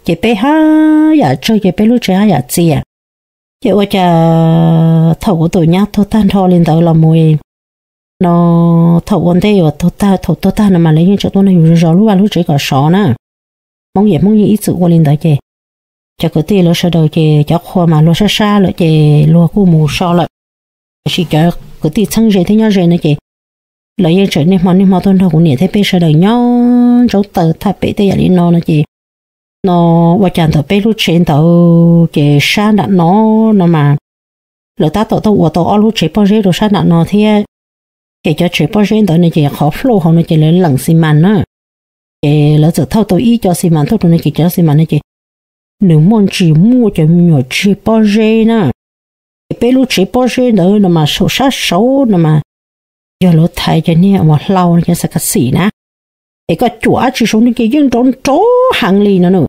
Ces peb haj yam tsawg ces peb lub tsev haj yam txias. Ces ua cas thaum kuv tus nyab tuag tag nrho li ntawd los mus no, thaum ua ntej uas tuag tag, thaum tuag tag no mas lawv yeej tseem tuaj nrog yus zov lub vaj lub tsev kom sov na. Hmoob yeej, Hmoob yeej ib txwm ua li ntawd ces cov kwv tij lawv sawv daws ces cov qhua mas luag sab sab lawm ces luag kuj mus so lawm. Tiam sis cov kwv tij txheeb ze thiab nyob ze no ces lawv yeej tseem niaj hmo niaj hmo tuaj nrog kuv niam thiab peb sawv daws nyob ntsaub taws thaj pem tej yam li no no ces no ua cas ntawm peb lub tsev ntawd ces sab nram no no mas lawv tab tom tuaj ua tau ob lub tsev pob zeb rau sab nram no thiab. Ces cov tsev pob zeb ntawd no ces qhov flauj hauv no ces lawv leem xi mas na. Ces lawv txawm thauj tau ib co xi mas tuaj rau no ces cov xi mas no ces nws muaj ntsis muaj cov me nyuam tseg pob zeb na. Ces peb lub tsev pob zeb ntawd no mas saum sab saud no mas yog lawv thaiv cov niag uas hlau cov xav ka xim na. Es koj cuam dab tsi saum no ces yeej nrov nrov heev li no na.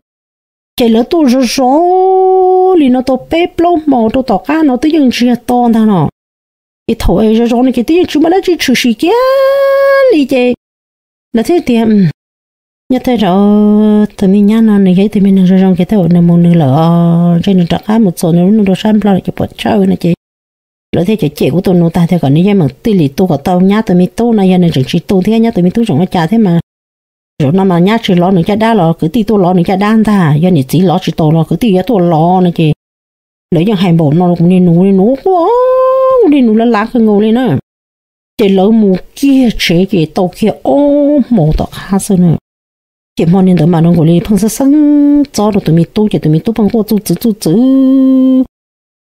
Ces lawv tuaj zov zov li no tau peb plaub hmo rau tom qab no twb yeej ntsiag to ntag no. Ces thaum es zov zov no ces twb yeej tsis muaj dab tsi tshwm sim kiag li ces lawv thiaj tias, nyob tej zaum tus me nyab no nws yog ib tug me neeg zoo zoo ces tej zaum nws mus nws lawm os, ntshe nws rov qab mus txuas nws lub neej rau sab Nplog lawm ces puas tsawg no ces lawv thiaj cem cem kuv tus nus tag tias kom nws yeej meem tij lim tu kom tau nyab tus me tub no, yog nws tseem tsis tu thiab nyab tus me tub tseem ua cas thiab mas zaum no mas nyab tsis lov nws caj dab los kwv tij tuaj lov nws caj dab ntag, yog niam txiv lov tsis tau los kwv tij yuav tuaj lov no ces lawv yeej hais npaum no rau kuv niag nus, kuv niag nus quaj, kuv niag nus lav lav kawg nkaus li na. Ces lawv mus kiag tsev ces tau kiag ob hmos tom qab xwb na. Ces hmo niag ntawd mas zoo nkaus li pheej xeeb xeeb txob rau tus me tub ces tus me tub pheej quaj txuj txwv txuj txwv.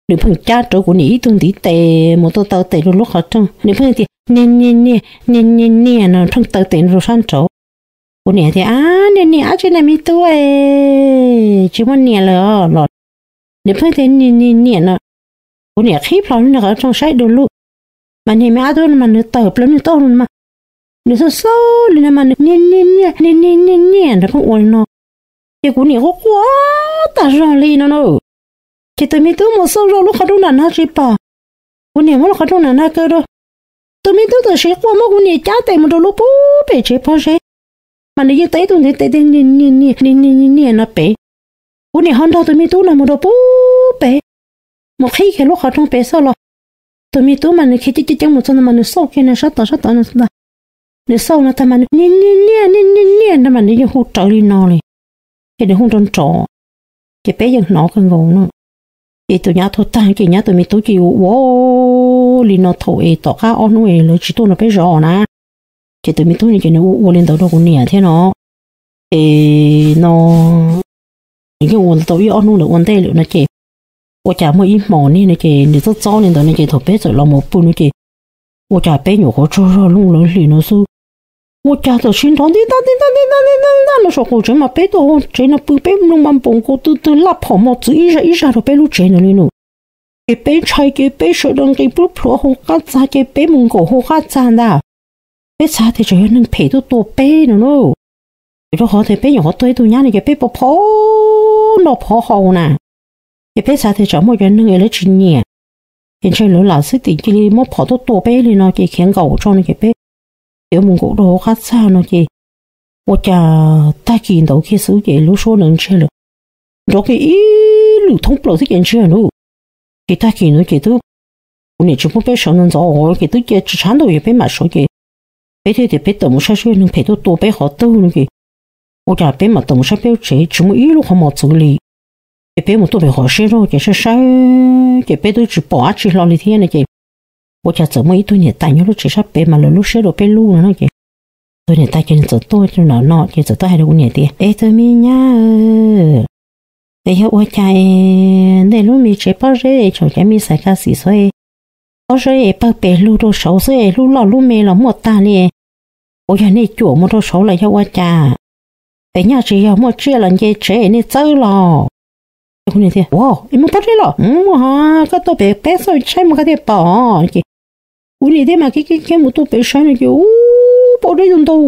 Nws pheej cab rawv kuv niam ib tug ntiv tes mus tuaj taw tes rau lub qhov rooj, nws pheej tias niag niag niag niag niag niag no, pheej taw tes rau sab nraud. Kuv niam tias, ab, niag niag dab tsi na me tub, tsis muaj niam lawm os los. Nws pheej tias niag niag niag no. Kuv niam qhib plho lub niag qhov rooj saib du lug, mas niag me ab tub no mas nws tawm plaws niag taub hau no mas nws xauj xauj li no mas nws niag niag niag niag niag niag niag nrog pheej ua li no. Ces kuv niam quaj quaj tag zog li no na. Ces tus me tub mus xauj zoj lub qhov rooj nram no tsis pom, kuv niam muab lub qhov rooj nram no kaw rau. Tus me tub tam sim quaj muab kuv niam cab tes mus rau lub pub pem tsev pob zeb, mas nws yeej taw ib tug ntiv tes tias niag niag niag niag niag no pem. Kuv niam ho nrog tus me tub no mus rau pub pem, mus qhib kiag lub qhov rooj pem xauj los. Tus me tub mas nws khiav ceev ceev ceev mus txog ntawd mas nws xauj kiag no sab tod sab tod no ntag. Nws xauj no tag mas niag niag niag niag niag niag no mas nws yeej hu rawv li no li. Ces nws hu nrov nrov, ces peb yeej hnov kawg nkaus no. Ces tus nyab tuag tag ces nyab tus me tub ces ua ua li no thaum es tom qab ob hnub es lawv tsis tuaj nrog peb zov na. Ces tus me tub no ces nws ua ua li ntawd rau kuv niam thiab no. Ces no nws yeej ua tau ib ob hnub ntawd ua ntej lawm no ces ua cas muaj ib hmos niag no ces nws txob txob li ntawd no ces thaum peb txawm los mus pw no ces ua cas peb nyuam qhuav tsaug zog looj lawv hlis no xwb, ua cas tam sim nrov nti ntaj nti ntaj nti ntaj nti ntaj nti ntaj no saum qaum tsev mas peb tuaj hauv tsev no pw peb mloog mas npaum nkaus twg twg laj phom mos txwv ib zaj ib zaj rau peb lub tsev ntawd li no. Ces peb ntshai ces peb sawv daws nqis plub plhuav hauv qab txag ces peb mus nkaum hauv qab txag ntag. Peb xav tias tsam yog neeg phem tuaj tua peb no na. Vim rau qhov tias peb nyuam qhuav tuag ib tug nyab no ces peb pom phom noj phom haus na. Ces peb xav tias tsam muaj cov neeg es lawv tsis nyiam, ces ntshe lawv lam xwb tim cia li muab phom tuaj tua peb li no ces khiav nkaum tso no ces peb yuav mus nkaum rau hauv qab txag no ces ua cas tag kis ntawd kiag xwb ces lub suab ntawd ntsiag lawm, nrov kiag ib lwm thoob plaws xwb ces ntsiag lawm. Ces tag kis ntawd ces twb, kuv niam tsis pub peb sawv ntxov ntxov ces twb cia tsis tshav ntuj ces peb mam sawv ces peb thiaj tias peb tawm mus saib seb neeg phem tuaj tua peb qhov twg no ces ua cas peb mam tawm mus saib peb lub tsev tsis muaj ib lub qhov mos txwv li. Ces peb mus tuaj pem qhov siab zog ces saib saib ces peb twb tsis pom dab tsi hlo li thiab no ces ua cas txawm muaj ib tug niam tais nyob lub tsev sab pem mas lawv lub siab rau peb lub no no ces tus niam tais ces nws txawm tuaj rau ntawm no ces txawm tuaj hais rau kuv niam tias, Es tus me nyab, es yog ua cas es nej lub me tsev pob zeb tseem cov me xaiv ka xim xwb, pob zeb es pawg pes lug rau saud xwb es lub loj lub me los muaj tag li, puas yog nej cuam mus rau saud los yog ua cas? Es nyaj tsis yog muaj tsiaj los nce tsev nej txawb los? Ces kuv niam tias, Ua, es muaj pob zeb los? Muaj ho, koj tuaj pem peb xauj tshaib mus koj thiaj pom. Ces kuv niam thiaj mam khiav khiav khiav mus tuaj pem saib no ces ub, pob zeb ntau ntau.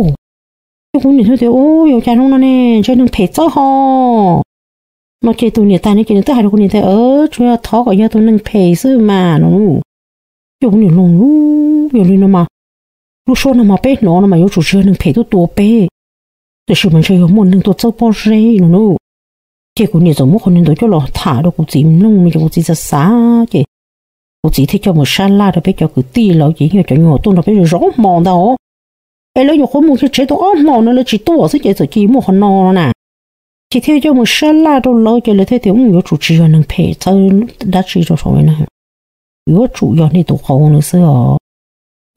Ces kuv niam thiaj tias, Ub, yuav cas zoo no ne, ntshe neeg phem txawb ho. No ces tus niam tais no ces nws twb hais rau kuv niam tias, Tsuas yog thov kom yog tus neeg phem xwb mas no. Ces kuv niam, Yog li no mas lub suab no mas peb hnov no mas yuav tsum tsis yog neeg phem tuaj tua peb, tiam sis mas ntshe yog muaj neeg tuaj txawb pob zeb no na. Ces kuv niam txawm muab qhov niag ntawd coj los tham rau kuv txiv mloog no ces kuv txiv xav xav ces kuv txiv thiaj coj mus sab laj rau peb cov kwv tij lawv ces yog cov nyuag tuaj nrog peb zov hmo ntag. Es lawv nyuam qhuav mus kiag tsev tau ob hmo no lawv tsis tuaj xwb ces txawm cia muaj qhov no no na. Ces thiaj coj mus sab laj rau lawv ces lawv thiaj tias, yuav tsum tsis yog neeg phem txawb dab tsi rau saum li na, yuav tsum yog nej tus qauv no xwb os.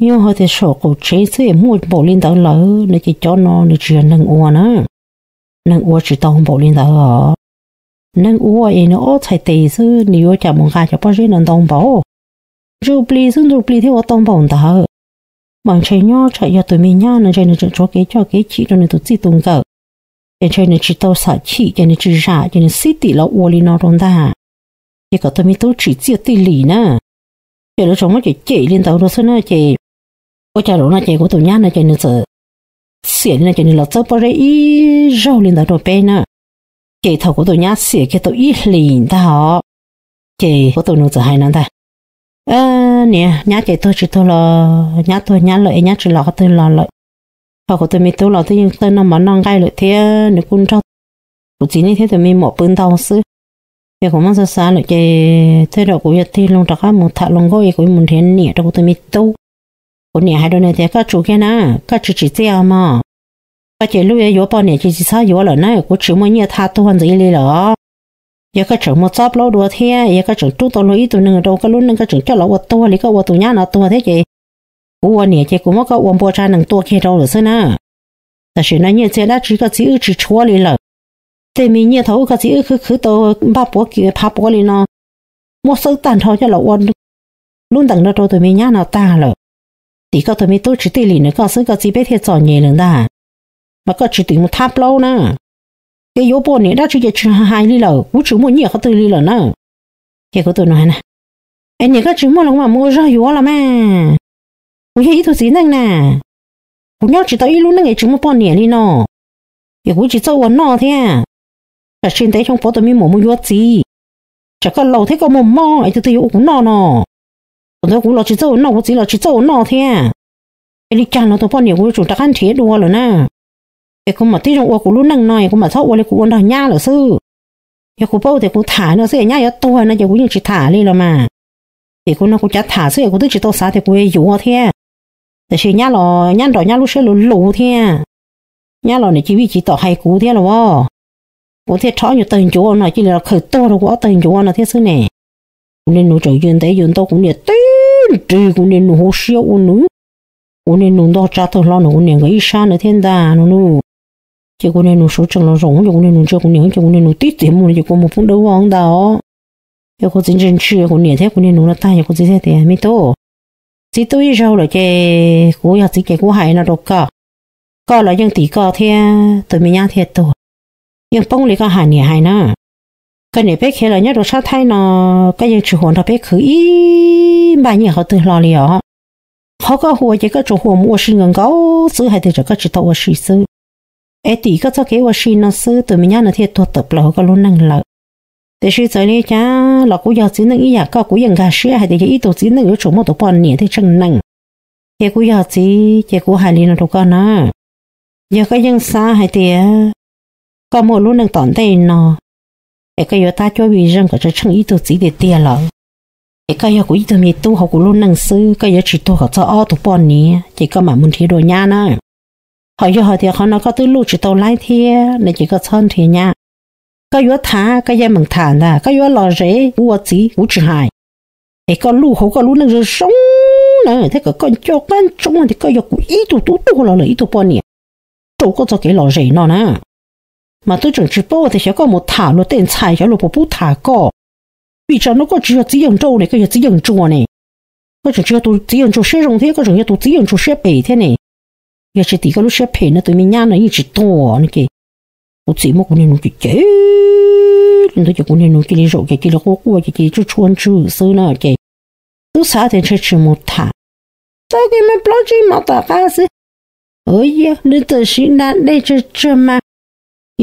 Yog hais tias saum qaum tsev xwb es muaj npaum li ntawd lawm no ces cov no nws tsis yog neeg ua na, neeg ua tsis tau npaum li ntawd os. Neeg ua es nws ob txhais tes xwb nws yuav cas mus nqa cov pob zeb no ntau npaum. Ntsuj plig xwb ntsuj plig thiaj ua tau npaum ntawd. Mas ntshe nyob tsam yog tus me nyab no ntshe nws tseem tshuav kev coj kev chim rau nws tus txij tus nkawm, ces ntshe nws tsis tau xam chim ces nws tsis zam ces nws xib tim los ua li no rau ntag. Ces kom tus me tub tsim txiaj tij lim na. Ces lawv tseem muab cem cem li ntawd rau xwb na ces ua cas zaum no ces kuv tus nyab no ces nws txawm xiam li no ces nws los txawb pob zeb ib zaug li ntawd rau peb na. Ces thaum kuv tus nyab xiam kiag tau ib hlis ntag os, ces kuv tus nus txawm hais no ntag, niam, nyab ces tuag tsis tuag los nyab tuag nyab lawm es nyab tsis los qhov twg los lawm. Ho kuv tus me tub los twb yeej tawg noj mov noj nqaij lawm thiab nws kuj nrog kuv txiv neej thiab tus me muam pw ntau xwb. Ces kuv muab xav xav lawm ces thiaj rau kuv yog tig loo rov qab mus tham hluas nkauj es kuv mus nrhiav niam rau kuv tus me tub. Kuv niam hais rau nws tias koj tsum kiag na, koj tsis tsim txiaj mog. Koj ces lub yuav poj niam ces tsis txhob yuav lawm na, kuv tsis muaj nyiaj tha tuag ntxiv li lawm. Yog koj tseem mus txob plaub dua thiab yog koj tseem rub tau luag ib tug neeg rau koj lub neej koj tseem coj los ua tuag li koj ua tus nyab no tuag thiab ces kuv ua niam ces kuv muab koj ua npua tsa nees tua kiag rau lawm xwb na. Tam sim no nyiaj txiag dab tsi koj txiv wb tsis tshuav li lawm. Tej me nyiaj thaum ub koj txiv wb khwv khwv tau npaj puav kiag phav puav li no, muab xawb tag nrho coj los ua lub ntees no rau tus me nyab no tag lawm. Tim koj tus me tub tsis tij lim nws koj xwb koj txiv peb thiaj txom nyem lawm ntag. Mas koj tsis tim mus thab plaub na. Kev yuav poj niam dab tsi ces tsis hais li lawm, kuv tsis muaj nyiaj qhov twg li lawm na. Ces kuv tus nus hais na, es niam koj tsis muaj los kuv mam mus ua zog yuav los mas. Kuv yog ib tug txiv neej na, kuv nyob tsis tau ib lub neej es tsis muaj poj niam li no. Ces kuv tsis txawj ua noj thiab. Tam sim ntev xyoo puav tus me muam mus yuav txiv, tsam koj laus thiab koj muaj mob es tus twg yuav ua kuv noj no. Thaum ntawd kuv los tsis txawj ua noj, kuv txiv los tsis txawj ua noj thiab. Es li cas los tus poj niam kuv yuav tsum rov qab nrhiav dua lawm na. Es kuv mam tib zoo ua kuv lub neej no es kuv mam txhob ua li kuv ua nrog nyab lawm xwb. Yog kuv paub tias kuv tham no xwb es nyab yuav tuag no ces kuv yeej tsis tham li los mas. Ces kuv no kuv cav tham xwb es kuv twb tsis tau xav tias kuv yuav yuav thiab. Tiam sis nyab los nyab nrog nyab lub siab luv luv thiab. Nyab los niam cia vij cia tom hais kuv thiab los as. Kuv thiaj rho ob nyuag tawg ncuav no cia li los khaws tuag rau kuv ob tawg ncuav no thiab xwb ne. Kuv niag nus tseem yws ntev yws ntau kuv niam tib nrig kuv niag nus hauv siab ua nws. Kuv niag nus nto tsa tawg hlo nws kuv niam nkawd ib sab ntawd thiab ntag no nus. Ces kuv niag nus suav tsees los zaum ces kuv niag nus ntsia kuv niam ces kuv niag nus tib txiav mus no ces kuv mus poob dawb vog ntag os. Ces kuv txiv ntsia ntsia kuv niam thiab kuv niag nus no tag ces kuv txiv thiaj tias me tub, txiv tuaj ib zaug lawm ces kuv yog txiv ces kuv hais no rau koj, koj los yeej tim koj thiab tus me nyab thiaj tuag. Yeej poob li koj hais niam hais na. Koj niam peb khiav los nyob rau sab Thaib no, koj yeej tsis huam nrog peb khwv ib npaj nyiaj qhov twg hlo li os. Qhov koj huam ces koj tsuas huam mus ua si nkaus nkaus xwb hais tias tsam koj tsis tau ua si xwb. Es tim koj txoj kev ua si no xwb tus me nyab no thiaj tuag tawm plaws hauv koj lub neej lawm. Tiam sis txawm li cas los kuv yog txiv neej ib yam koj, kuv yeej nkag siab hais tias yog ib tug txiv neej yuav tsum muaj tus poj niam thiaj tseeb neeg. Ces kuv yog txiv ces kuv hais li no rau koj na, yog koj yeej xav hais tias koj muaj lub neej tom ntej no, es koj yuav tab cuab vij zeej kom tseem tsheej ib tug txiv tiag tiag lawm, es koj yog kuv ib tug me tub hauv kuv lub neej xwb, koj yuav tsis tuag kom txog ob tug poj niam ces koj mam mus nrhiav dua nyab na. Ho yog hais tias qhov no koj twb luj tsis tau laib thiab no ces koj txhob nrhiav nyab. Koj yuav tham koj yeej meem tham ntag, koj yuav lom zem kuv ua txiv kuv tsis hais. Es koj luj hauv koj lub neej zoo zoo na thiab kom koj nco qab ntsoov tias koj yog kuv ib tug tub tuag los lawm ib tug poj niam rau koj txoj kev lom zem no na. Mas twb tseem tsis paub tias xyov koj mus tham luag tej ntxhais xyov luag puas pub tham koj. Vim tsam no koj tsis yog txiv yawg nraug ne, koj yog txiv yawg ntsuag ne. Koj tseem tsis yog tus txiv yawg ntsuag siab zoo thiab, koj tseem yog tus txiv yawg ntsuag siab phem thiab ne. Yog tsis tim koj lub siab phem no tus me nyab no yeej tsis tuag no ces kuv txiv muab kuv niag nus cem cem li ntawd ces kuv niag nus cia li zaum ces cia li quaj quaj ces cia li tsuj tshuaj ntswg xwb no ces twb xav tias ntshe tsis mus tham. Txoj kev me plaub tsib hmo tom qab xwb, nws txawm siv da dej tsawg tsawg mas,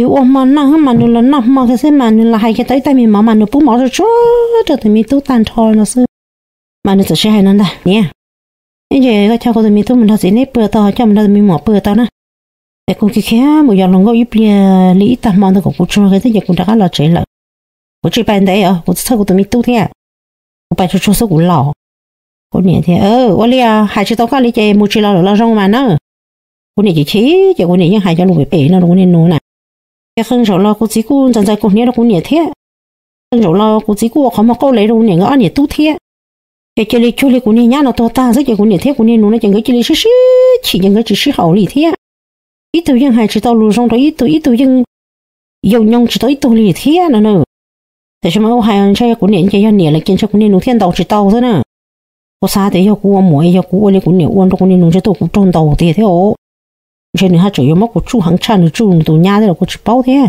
yus ua hmo noj mas nws los noj hmo kiag xwb mas nws los hais kiag tau ib tais me mov mas nws pub mov tsuag tsuag rau tus me tub tag nrho no xwb. Mas nws txawm siv hais no ntag niam, ib ntsis koj coj kuv tus me tub mus nrog txiv neb pw tau, coj mus nrog tus me muam pw tau na. Es kuv khiav khiav mus yos hluas nkauj ib pliag li ib tag hmo ntawd kom kuv tsuag thiab ces kuv rov qab los tsev lawm. Kuv tsis pais ntev os, kuv txhawj kuv tus me tub thiab. Kuv pais tsuag tsuag xwb kuv los. Kuv niam tias, Ua li hais tsis tau koj li ces mus tsis los lawm los zoo mas na. Kuv niam ces chim, ces kuv niam yeej hais cov lus pem pem no rau kuv niag nus na. Ces qee zaum los kuv txiv kuj ntxais ntxais kaus hniav rau kuv niam thiab. Qee zaum los kuv txiv kuj ua qhov muag qauj le rau kuv niam nkawd ob niam tub thiab. Ces cia li cuag li kuv niag nyab no tuag tag xwb ces kuv niam thiab kuv niag nus no ces nkawd cia li sib sib chim ces nkawd tsis sib haum li thiab. Ib tug yeej hais tsis tau lus zoo rau ib tug, ib tug yeej yoom nyoog tsis tau ib tug li thiab no na. Tiam sis mas ua hais ntshe kuv niam ces yog niam lawm ces ntshe kuv niag nus thiaj ntaus tsis tau xwb na. Kuv xav tias yog kuv ua muam es yog kuv ua li kuv niam ua rau kuv niag nus ntshe tuaj kuv raug ntaus tiag thiab os. Ntshe nws haj tseem yuav muab kuv tsuj heev tshaj nws tsuj nws tus nyab thiab los kuv tsis paub thiab.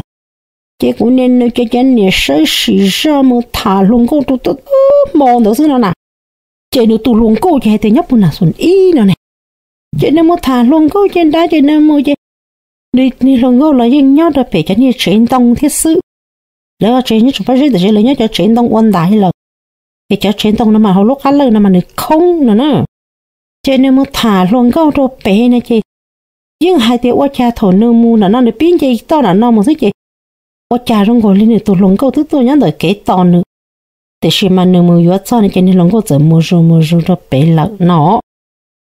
Ces kuv niag nus ces cov niam saib sim zog mus tham hluas nkauj rau tag hmo ntawd xwb no na. Ces nws tus hluas nkauj ces hais tias nyob puag nram xus ib no ne. Ces nws mus tham hluas nkauj ces nrad ces nws mus ces nws niag hluas nkauj los yeej nyob rau pem cov niag tsev ntoo thiab xwb. Lawv tsev nyob tseem pob zeb tiam sis lawv nyob cov tsev ntoo ua ntais lawm. Ces cov tsev ntoo no mas hauv lub qab lawj no mas nws khoob no na. Ces nws mus tham hluas nkauj rau pem no ces yeej hais tias ua cas thaum nws mus nram no nws pib nce toj nram no mus xwb ces ua cas zoo nkaus li nws tus hluas nkauj twb tuaj nyob ntawm kev tos nws. Tiam sis mas nws mus yuav txog no ces niag hluas nkauj txawm mus zus mus zus rau pem lawm no.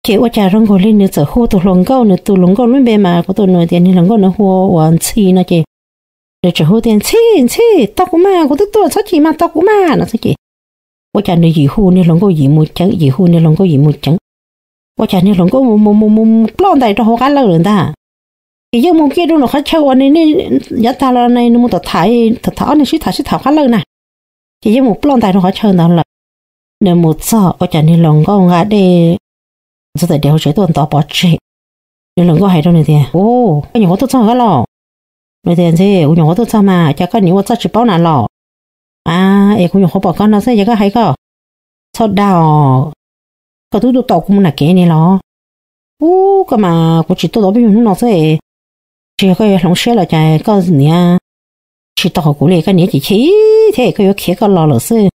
Ces ua cas zoo nkaus li nws txawm hu tus hluas nkauj, nws tus hluas nkauj lub npe mas kuv tus nus tias niag hluas nkauj nws hu ua Ntxhi no ces nws tseem hu tias, Ntxhi, Ntxhi, tos kuv mas, kuv twb tuaj, txhob chim mas, tos kuv mas no xwb ces ua cas nws yim hu niag hluas nkauj yim mus ceev, yim hu niag hluas nkauj yim mus ceev. Ua cas niag hluas nkauj mus mus mus mus ploj ntais rau hauv qab lawj lawm ntag. Ces yeej mus kiag rau nram qhov chaw uas nws, yav tag los nws mus tom tham, tham ob niag sib tham sib tham qab lawj na. Ces yeej mus ploj ntais rau qhov chaw ntawd lawm. Nws mus txog ua cas niag hluas nkauj nqa dej ntxuav tais diav hauv tsev tuaj ntov pov tseg. Niag hluas nkauj hais rau nws tias, Koj nyuam qhuav tuaj txog koj los? Nws tias, Ntxhi, kuv nyuam qhuav tuaj txog mas, cas koj niam ua txoj tsis paub na los? A, es kuv nyuam qhuav pom koj no xwb ces koj hais koj, txhob dag os. Koj twb tuaj tos kuv mus nram kev ni los? Ub, koj mas kuv tsis tuaj tos peb hnub no xwb. Tsis yog koj yuav hloov siab los cas koj niam tsis tau hauv kuv li, koj niam ces chim thiab koj yuav khiav koj los lawm xwb.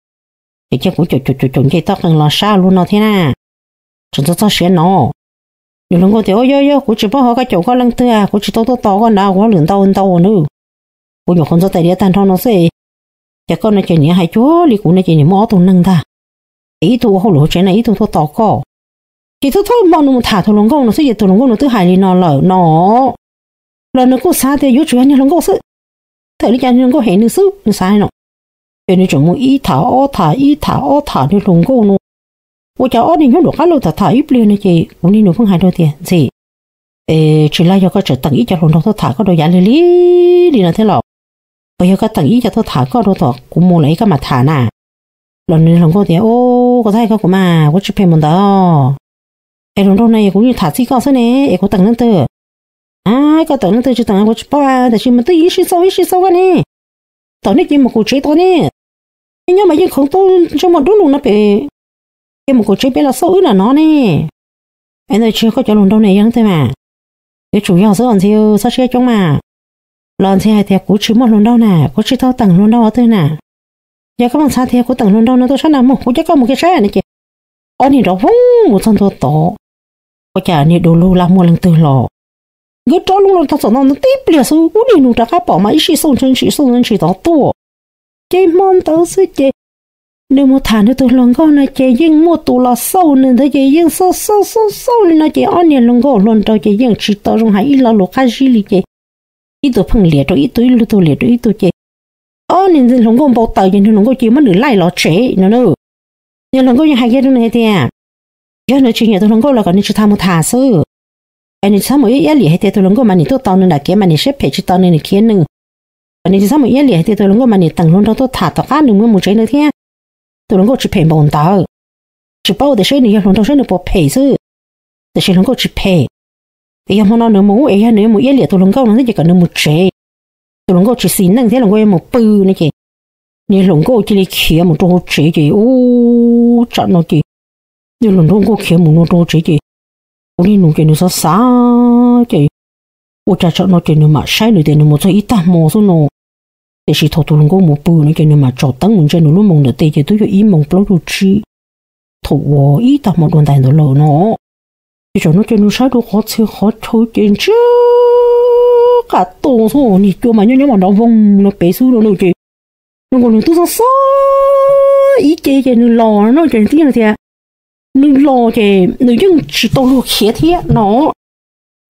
Ces cia kuv caum caum caum nce toj qees los sab luag no thiab na. Tseem txog txog siav no. Nws hluas nkauj tias, Ua, yog yog kuv tsis paub hais koj caum koj leej twg, kuv tsis tau tuaj tos koj ntag, kuv hauj lwm ntau ntau nawb. Kuv nyuam qhuav ntxuav tais diav tag nrho no xwb. Ces koj no ces niam hais cuag li kuv no ces niam muaj ob tug neeg ntag. Es ib tug ua hauj lwm hauv tsev no, ib tug tuaj tos koj. Ces thawj thawj hmo nws mus tham tus hluas nkauj no xwb ces tus hluas nkauj no twb hais li no lawm no. Los nws kuj xav tias yuav tsum yog niag hluas nkauj xwb, thaum li cas niag hluas nkauj hem nws xwb nws xav no. Ces nws tseem mus ib tham ob tham ib tham ob tham niag hluas nkauj no. Ua cas ob niag nyob nraum qab lawj tham tham ib pliag no ces kuv niag nus pheej hais rau tias, Ntxhi, es tsis laib yog koj tseem teem ib co hluas nraug tuaj tham koj rau yav lig lig li no thiab los? Puas yog koj teem ib co tuaj tham koj rau thaum kuv mus lawm es koj mam tham na? Los nws hluas nkauj tias, Ub, kuv txhob hais koj kuv mas, kuv tsis phem npaum ntawd. Es hluas nraug no es kuv yeej tham txij koj xwb ne, es kuv teem leej twg? A, koj teem leej twg tsis teem kuv tsis paub, tiam sis mas twb yog ib sij xauj ib sij xauj koj ne. Tom nej cia mus kaum tsev tod ne. Nej nyob mas yeej khoov tub ntsej muag dub lug no pem, cia mus kaum tsev pem los xauj wb nram no ne. Es ntawd tsis yog koj cov hluas nraug ne, yog leej twg mas? Yuav tsum yog xwb os Ntxhi, txhob siab coob mas. Los Ntxhi hais tias, Kuv tsis muaj hluas nraug na, kuv tsis tau teem hluas nraug twg na. Yog koj muaj ntxhais tias kuv teem hluas nraug no tuaj sab nraud mus, kuv coj koj mus kiag saib no ces ob niag rov voog mus txog ntua tod. Ua cas niag du lug laj muaj leej twg los? Nkawd rov loo los txog txom no tib pliag xwb, ub, niag nus rov qab pom mas ib sij xauj ntshis xauj ntshis tod tuaj. Ces hmo ntawd xwb ces nws mus tham nws tus hluas nkauj no ces yeej muaj tus los xauj nws ntawd ces yeej xauj xauj xauj xauj li no ces ob niag hluas nkauj hluas nraug ces yeej tsis tau zoo hais ib lo lus qab zib li ces ib tug pheej liam rau ib tug, ib tug liam rau ib tug ces ob niag hluas nkauj npau taws ces niag hluas nkauj cia muab nws laij los tsev no na. Niag hluas nkauj yeej hais kiag rau nws hais tias, yog nws tsis nyiam tus hluas nkauj los kom nws tsis tau mus tham xwb. Es nws tsis txhob mus iab iab liam hais tias tus hluas nkauj mas nws tuaj tos nws nram kev mas nws siab phem tsis tos nws, nws khiav nws. Kom nws tsis txhob mus iab liam hais tias tus hluas nkauj mas nws teem hluas nraug tuaj tham tom qab nws mus mus tsev nws thiab. Tus hluas nkauj tsis phem npaum ntawd. Tsis paub tias seb nws yog hluas nraug seb nws puas phem xwb. Tiam sis hluas nkauj tsis phem. Es yog hmo no nws mus es yog nws yuav mus iab liam tus hluas nkauj no thiab ces kom nws mus tsev. Tus hluas nkauj tsis xis neej thiab hluas nkauj yuav mus pw no ces niag hluas nkauj cia li khiav mus rau hauv tsev ces ub, tsam no ces niag hluas nkauj khiav mus no rau hauv tsev ces kuv niag nus ces nws xav xav ces ua cas tsam no ces nws mam saib nws tias nws mus txog ib tag hmo xwb no. Tiam sis thaum tus hluas nkauj mus pw no ces nws mam tsom teeb mus ntsia nws lub moos ntawm tes ces twb yog ib moos plaub caug tsib thaum uas ib tag hmo dua ntais ntawd lawm no. Ces tsam no ces nws saib rau qhov txhia qhov chaw ces ntsiag qas to xwb, niag cua mas nyob nyob mas nrov voog no pem xwb no ces nws nkaus nws twb xob xob ib ce ces nws los no ces nws twb yeej tias nws los ces nws yeej tsis tau luag khiav thiab no.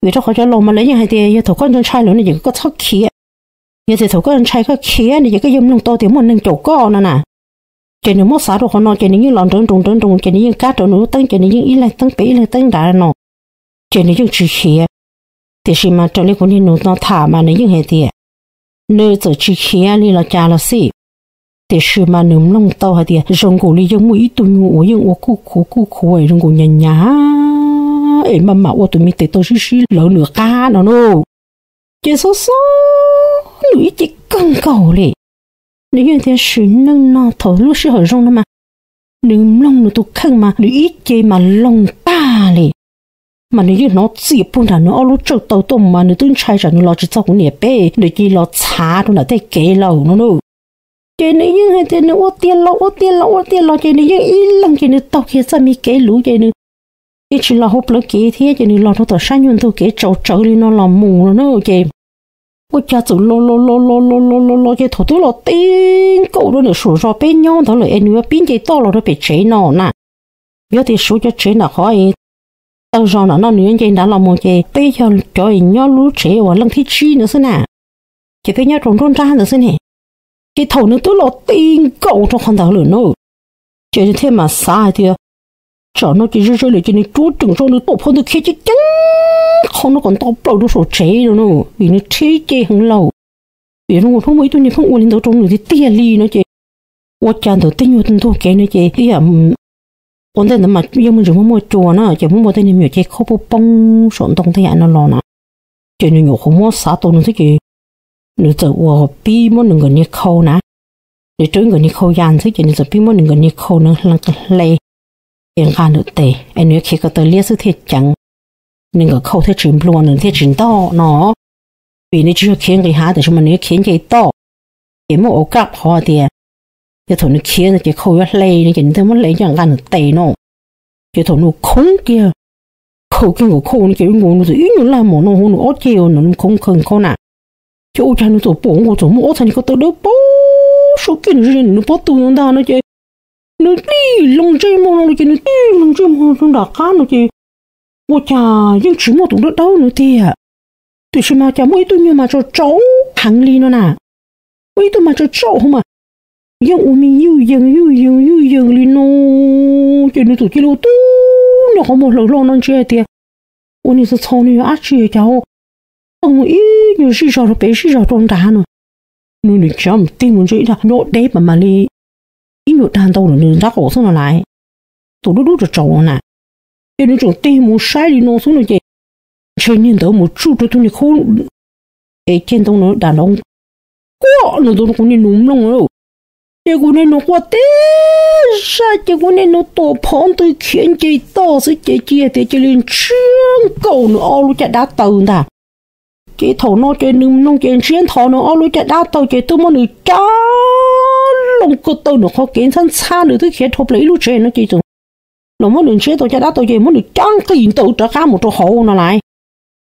Vim rau qhov cov laus mas lawv yeej hais tias yog thaum koj ntshai ntshai lawm no ces koj txhob khiav. Yog tias thaum koj ntshai koj khiav no ces koj yeej mloog tau tias muaj neeg caum koj no na. Ces nws muab xav rau qhov no ces nws yeej los nrawv nroos nrawv nroos ces nws yeej kab rau nws lub teeb ces nws yeej ib leeg teeb pem ib leeg teeb nrad no, ces nws yeej tsis khiav. Tiam sis mas raws li kuv niag nus no tham mas nws yeej hais tias nws txawm tsis khiav li los cas los xij, tiam sis mas nws mloog tau hais tias zoo nkaus li yeej muaj ib tug nyuag uas yeej ua kuj khuav kuj khuav zoo nkaus nyas nyas es maj mam ua tus me tes taw sib sib lawv nws qab no na. Ces xob xob nws ib ce kawg nkaus li. Nws yeej tias sim neej no thaum lub sij hawm zoo no mas nws mloog nws tus kheej mas nws ib ce mas loog tag li. Mas nws yeej hnov txias puag nram nws ob lub tsawj taw tuaj mas nws twb ntshai tsam nws los tsis txog kuv niam peb nws cia li los txhav rau nram tej kev lawm no na. Ces nws yeej hais tias nws ua tiag los ua tiag los ua tiag los ces nws yeej ib leeg ces nws taug kiag txoj me kev luv ces nws yeej tsis los hauv plawv kev thiab ces nws los rau tom sab nyuag ntug kev tsaus tsawv li no los mus no na ces ua cas txawm los los los los los los los los ces thaum twb los ti nkaus rau nram suam zos peb nyob ntawd lawm es nws yuav pib nce toj los rau pem tsev no na. Yog tias suav cov tsev nram qhov tawg zos nram no nws yuav nce nrad los mus ces peb yog cov nyob lub tsev uas leej thib tsib ntawd xwb na, ces peb nyob rau nruab nrab ntawd xwb ne. Ces thaum nws twb los ti nkaus rau qhov ntawd lawm na, ces nws thiaj mam xav hais tias tsam no ces zoo zoo lawm ces nws cuab tseem tso nws tuam phov ntawd khiav ceev ceev qhov no kom nto plaws rau saum tsev no na, vim nws rhiab ce heev lawm. Vim zoo nkaus pheej muaj ib tug niag pheej ua li ntawd rau nws tiag tiag li no ces ua cas ntawm tej nyuag ntug kev no ces ib yam ua ntej ntawd mas yeej muaj ntsis muaj muaj cua na ces muaj muaj tej niag me nyuam cev khaub poob poob saum ntoo tej yam no los na. Ces nws nyuam qhuav muab xav tau nws xwb ces nws txawm ua pib muab nws nkawd niag khau na, nws rau nkawd niag khau ya xwb ces nws txawm pib muab nws nkawd niag khau nws hle hle es nqa nws tes es nws yuav khiav ko taw liab xwb thiaj ceev. Nws nkawd khau thiaj tsis nplua nws thiaj tsis ntog no, vim nws tsis yog khiav nqis hav tiam sis mas nws yuav khiav nce toj. Ces muaj ua kaj qhov tias yog thaum nws khiav ntawd ces khau yuav hle no ces nws thiaj muab hle coj nqa nws tes no. Ces thaum nws khoob kiag, khaws kiag nkaus khau no ces nkaus nws txawm ib nyuag laj mom no hauv nws ob ceg uas nws khoob khaws khau na. Ces ua cas nws txawm pom nkaus txawm muaj ob txhais niag ko taw dawb paug saum kiag nws, nws pob tw ntag no ces nws tij loo ntsej muag no ces nws tij loo ntsej muag rau nram qab no ces ua cas yeej tsis muaj tus dawb dawb no tiag. Tiam sis mas cas muaj ib tug nyuag mas tsaus tsaus heev li no na, muaj ib tug mas tsaus tsaus hauv mas yeej ua me yuj yees yuj yees yuj yees li no. Ces nws txawm cia li ua tub nrog qhov muag hlaws hlo no ntsia hais tias ua niag txho txho no yog dab tsi cas tau mus ib nyuag zij zog rau pem zij zog rau nrad no. Nws nws tseem tig mus ntsia ib dag nyob deb mas mam li ib nyuag dag ntau nws nrab qaum xwb no lawm, tus dub dub tsaus tsaus no na. Ces nws tseem tig mus saib li no xwb no ces ntshe niag ntawd mus tsuj rau tus niag khaub es ceg ntoo nws dam nrov quaj nws tus kuv niag nus mloog lawm. Ces kuv niag nus quaj tib zaj ces kuv niag nus tuam phov ntws khiav nce toj xwb ces cia tias cia li ntsiab nkaus nws ob lub caj dab taw ntag. Ces thaum no ces nws mloog ces ntsiab nthos nws ob lub caj dab taw ces twb muab nws cab loo ko taw nws qhov kev ntxhab ntxhab nws twb khiav dhau plaws ib lub tsev no ces txawm los muab nws ntsiab tau caj dab taw ces muab nws cab nqis ntawd rov qab mus rau hauv no lawm.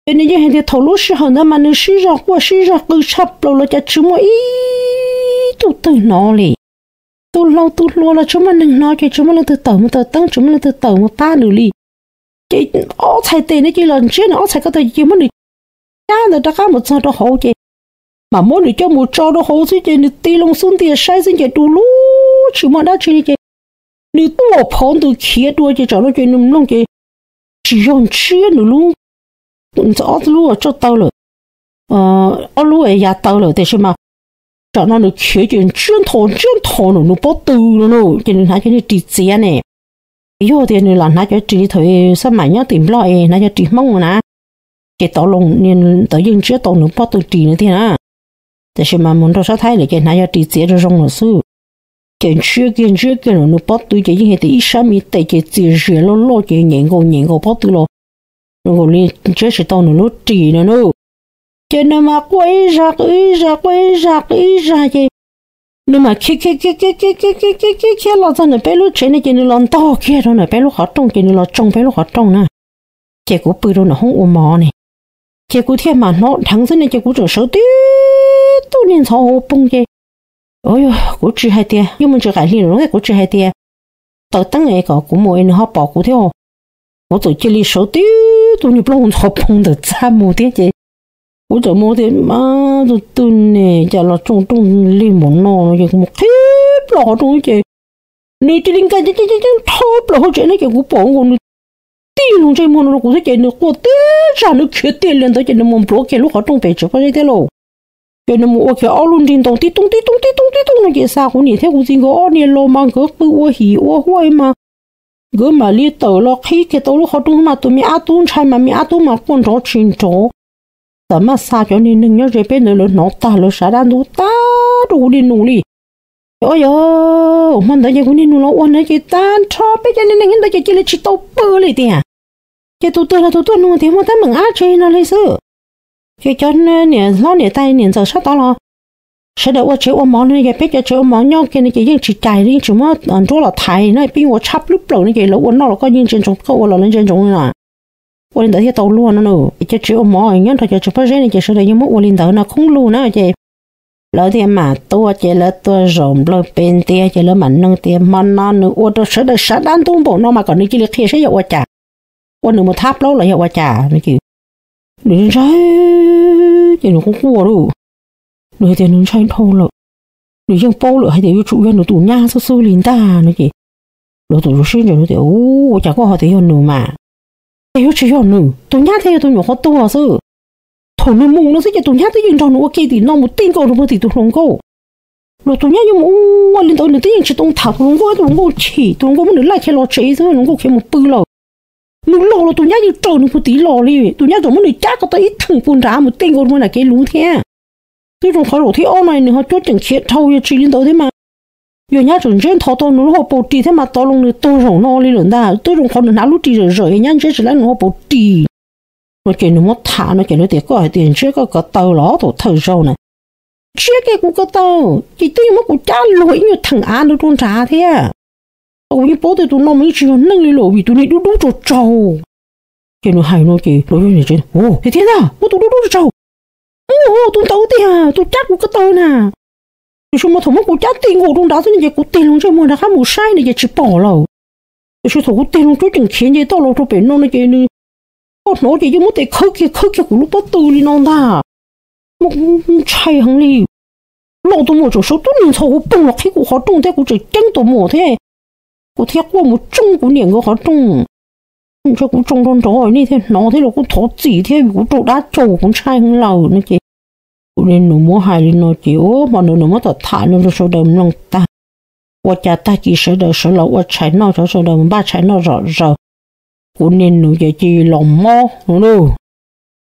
Ces nws yeej hais tias thaum lub sij hawm ntawd mas nws sib zog quaj sib zog qw tshaj plaws los cas tsis muaj ib tug twg hnov li. Tus laus tus hluas los tsis muaj neeg hnov ces tsis muaj leej twg tawm mus taws teeb tsis muaj leej twg tawm mus pab nws li. Ces ob txhais tes no ces los ntsiab nws ob txhais ko taw ces muab nws cab ntawd rov qab mus txog rau hauv ces mam muab nws coj mus tso rau hauv xwb ces nws tig loo xub ntiag saib xwb ces du lug tsis muaj dab tsi li ces nws tuam phov ntws khiav dua ces tsam no ces nws mloog ces tsis yog ntsiab nws lub, ob lub tsaj taw lawm, ob lub yav taw lawm tiam sis mas tsam no nws khiav ces ntsiab nthos ntsiab nthos nws pob tw no na ces nws hnav cov niag ris txiav ne. Yog tias nws lam hnav cov ris li thaum xab mam nyob tim Nplog es hnav cov ris Hmoob na, ces tov loo ntawd yeej ntsiab tau nws pob tw ris no tiag na. Tiam sis mas mus nrog sab Thaib lawm ces hnav cov ris txiav zoo zoo lawm xwb. Ces ntsiab kiag ntsiab kiag nws pob tw ces yeej hais tias ib sab me tes ces txias zias loj loj ces nyem nkaus nyem nkaus pob tw los nkaus li ntsiab tsis tau nws lub ris no na. Ces nws mas quaj ib zag qw ib zag quaj ib zag qw ib zag ces nws mas khiav khiav khiav khiav khiav khiav khiav khiav khiav los txog ntawm peb lub tsev no ces nws los ntog kiag rau ntawm peb lub qhov rooj ces nws los tsoo peb lub qhov rooj na. Ces kuv pw rau nram hoob ua mov ne, ces kuv thiaj mam hnov dheev xwb ne, ces kuv tseem sawv tib tug niag ntxhov hauv poog ces, o, kuv tsis hais tias yeej muaj ntsis qaim hli lawm, kuv tsis hais tias taws teeb es kom kuv mus es nws ho pom kuv thiab. Kuv txawm cia li sawv tib tug niag plaub hau ntxhov poog ntawm txaj mus thiab ces kuv txawm mus tias, tus twg ne cas los tsoo rooj lig npaum no no, ces kuv mus qhib plaws qhov rooj ces nws cia li nkag ceev ceev rho plaws hauv tsev no ces kuv pom nkaus nws tij lug ntsej muag no rau kuv thiab ces nws quaj tib zag, nws khiav tiag li ntawd ces nws mus npluav kiag lub qhov rooj pem tsev pob zeb thiab lauj. Ces nws mus ua kiag ob lub nrig ntoo tib toog tib toog tib toog tib toog no ces xa kuv niam thiab kuv txiv nkawd ob niag los mas nkawd qw ua him ua huaj mas nkawd mam li tawm los qhib kiag tau lub qhov rooj mas tus me ab tub ntshai mas me ab tub mas quaj nrov tsis nrov. Tam maj xa cov niag neeg nyob ze peb ntawd lawv hnov tag lawv sav dab ntub tag rau kuv niag nus li. Ces ua yog hmo ntawd ces kuv niag nus los ua ntawd ces tag nrho peb cov niag neeg nyob ntawd ces cia li tsis tau pw li tiag. Ces tus twg los tus tuaj nug tias muaj teeb meem dab tsi no li xwb. Ces cov niam hlob niam tais niam ntxawm sab tod los sawv daws ua tsev ua mov no ces peb cov tsev ua mov nyob kiag no ces yeej tsis cais li, yeej tsis muab nruab los thaiv no, peb yeej ua tshab plwb plaws no ces lawv ua noj los koj yeej ntsia ntsoov, koj ua los lawv ntsia ntsoov na. Ua li ntawd thiaj tau luag no na. Cov tsev ua mov nyob nrog cov tsev pob zeb no ces sawv daws yeej muab ua li ntawd no, khoob lug na ces lawv thiaj mam tuaj ces lawv tuaj zaum nplawg pes ntiag ces lawv mam nug tias hmo no nws ua rau sawv daws sav dab ntub npaum no mas kom nws cia li qhia saib yog ua cas, ua nws mus thab plaub los yog ua cas no ces nws ntshai ces nws quaj quaj lauj. Nws hais tias nws ntshai dhau lawm, nws yeej paub lawm hais tias yuav tsum yog nws tus nyab xub xub li ntag no ces lawv txawm sib ntsees tias, ua cas koj ho tias yog nws mas? Ces yuav tsis yog nws, tus nyab thiaj yog tus nyuam qhuav tuag xwb. Thaum nws mus no xwb ces tus nyab twb yeej nrog nws ua ke tim no mus tij nkaus rau puag tim tus hluas nkauj. Los tus nyab yuav mus ua li ntawd nws twb yeej tsis tau tham tus hluas nkauj, tus hluas nkauj chim, tus hluas nkauj muab nws laij khiav los tsev xwb, hluas nkauj khiav mus pw lawm. Nws los los tus nyab yeej raws nws puag tid los li, tus nyab tseem muab nws cab ko taw ib theem puag nrad mus tij nkaus rau puag nram kev luv thiab. Twb zoo qhov zaum thib ob no nws ho cuab ceem khiav dhau, yog tsis li ntawd thiab mas yog nyab tseem ntseb nthos tau nws lub hauv paus ris thiab mas tov loo nws tuag zaum no li lawm ntag. Twb zoo qhov nws hnav lub ris zawm zawm es nyab ntseb tsis laib nws hauv paus ris. No ces nws muab tham no ces lawv tias koj hais tias ntseb koj ko taw los thaum thawj zaug na. Ntseb kiag kuv ko taw ces twb yeej muab kuv cab luag ib nyuag theem av ntawd rau nrad thiab. Kuv yeej paub tias tus no mas yeej tsis yog neeg li lawm vim tus niag dub dub tsaug tsaug. Ces nws hais no ces lawv tias tiag tiag ntag, muab tus dub dub tsaug tsaug, tus ntawd tiag tus cab kuv ko taw na. Tiam sis mas thaum muab kuv cab tij nkaus rau nrad xwb no ces kuv tig loo ntsej muag rov qab mus saib no ces tsis pom lawm. Tiam sis thaum kuv tig loo cuab ceem khiav nce toj los rau pem no no ces nws, koj hnov ces yeej muab tes khawb kiag khawb kiag kuv lub pob tw li no ntag. Muab ntshai heev li. Los tus muam tseem sawv tib niag ntxhov hauv poog los qhib kuv qhov rooj thiab kuv tseem ceeb tus muam thiab. Kuv thiaj quaj mus tsoo kuv niam nkawd qhov rooj. Ntshe kuv tsoo nrov nrov nej thiaj hnov thiab los kuj thov txim thiab vim kuv raug dab tsaug kuv ntshai heev lawm no ces kuv niag nus muab hais li no ces ua hmo ntawd nws muab tom tham no rau sawv daws mloog tag. Ua cas tag kis sawv daws sawv los ua tshais noj, sawv daws npaj tshais noj zom zaws. Kuv niag nus ces cia li los mob no lauj,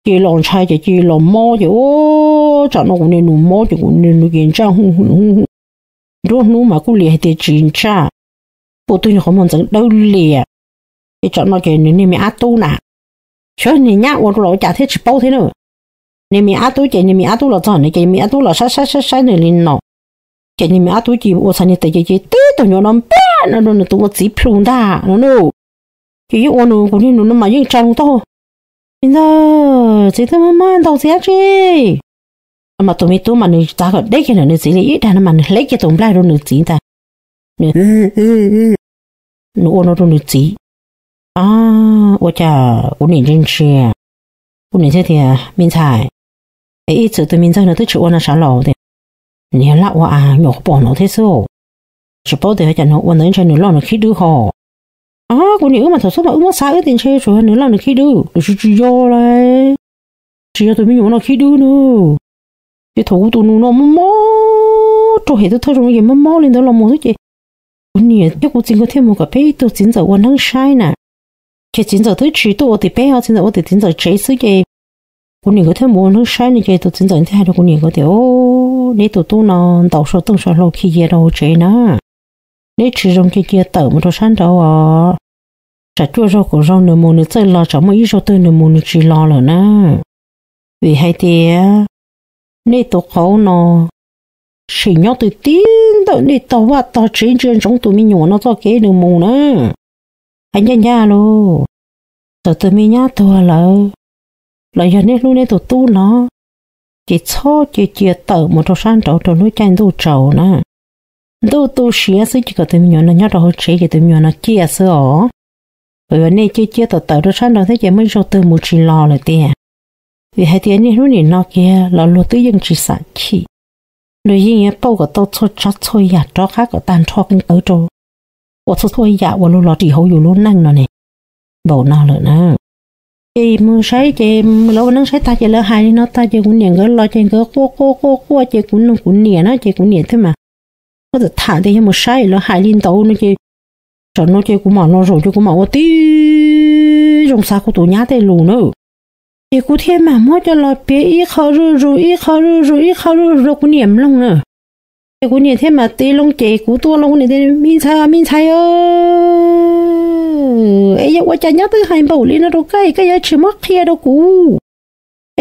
cia li los ntshai ces cia li los mob ces ua tsam no kuv niag nus mob ces kuv niag nus ces ntsaj hu hu hu hu. Nruab hnub mas kuj li hais tias tsis ntsaj, puj twg nws qhov muag ntxeev dawb lias. Ces tsam no ces nws niag me ab tub na, xyov niag nyab ua rau los ua cas thiab tsis paub thiab na. Niag me ab tub ces niag me ab tub los txog nws ces me ab tub los saib saib saib saib nws li no. Ces niag me ab tub cia li ua txhais niag tes ces cia li tib tug nyuam no npaj no rau nws tus ua txiv plhu ntag no na. Ces yeej ua nws kuv niag nus no mas yeej tsa loo taub hau, me ntxawg, txiv twb mob mob ntau txiv dab tsi? Mas tus me tub mas nws txav kom deb kiag ntawm nws txiv li ib dag no mas nws hle kiag tus nplaig rau nws txiv ntag. Nws ua no rau nws txiv. Ua cas kuv niam ntsia ntsia, kuv niam thiaj tias me ntxhais, es ib txwm tus me ntxawg no twb tsis ua no sav los tias, niag laj ua a nyuam qhuav pom no thiab xwb. Tsis paub tias ho cas nws ua ntawd ntshe nws loj nws khib dwb ho. Kuv niam wb mas thaum xub mas wb muab xav wb tias ntshe tsuas yog nws loj nws khib dwb, tiam sis tsis yog lauj. Tsis yog tus me nyuam no khib dwb na. Ces thaum kuv tus nus no mob mob rau hem thawj thawj zaug no ces mob mob li ntawd los mus xwb ces kuv niam thiab kuv txiv nkawd thiaj mus kom peb ib tug txiv ntxawm ua neeb saib na. Ces txiv ntxawm twb tsis tuaj ua tim peb os, txiv ntxawm ua tim txiv ntxawm tsev xwb ces kuv niam nkawd thiaj mus ua neeb saib no ces tus txiv ntxawm thiaj hais rau kuv niam nkawd tias, neb tus tub no ntaus saum tooj saum hlau khi cia rau hauv tsev na. Neb tsis zoo cia cia tawm mus rau sab nraud os. Tsam cuaj zaug kaum zaug nws mus nws txawj los, tsam muaj ib zaug twg nws mus nws tsis los lawm na. Vim hais tias nej tus qauv no sim nyob twj tib ntawm nej tog vaj tog tsev ntsia ntsoov tus me nyuam no txoj kev nws mus na. Hais ncaj ncaj lauj, Txawm tus me nyab tuag lawm, los yog nej hlub nej tus tub no, ces txhob cia cia tawm mus rau sab nraud rau lub caij ntuj tsaus na. Ntuj tu siav xwb ces kom tus me nyuam no nyob rau hauv tsev ces tus me nyuam no ciaj xwb os. Kom yog nej cia cia tawm tawm rau sab nraud thiab ces muaj ib zaug twg mus tsis los lawm tiag. Vim hais tias niaj hnub nim no kiag los luag twb yeej tsis xam chim, luag yeej yuav pauj kom tau txhua tsav txhua yam rov qab kom tag nrho kawg rau, ua txhua txhua yam uas luag los ris hauv yus lub neej no ne, npaum no lawm na. Ces mus saib ces lawv ua neeb saib tag ces lawv hais li no tag ces kuv niam nkawd los ces nkawd quaj quaj quaj quaj ces kuv nug kuv niam na ces kuv niam thiaj mas, kuv txawm tham tias yog mus saib lawv hais li ntawd no ces, tam no ces kuv mam los zaum ces kuv mam ua tib zoo xav kuv tus nyab tej lus na. Ces kuv thiaj mam muab coj los piav ib qho zuj zus ib qho zuj zus ib qho zuj zus rau kuv niam mloog na. Ces kuv niam thiaj mam tig loo ces kuv tuaj los kuv niam tias, me ntxhais, me ntxhais, es yog ua cas nyab twb hais npaum li no rau koj es koj yuav tsis muab qhia rau kuv,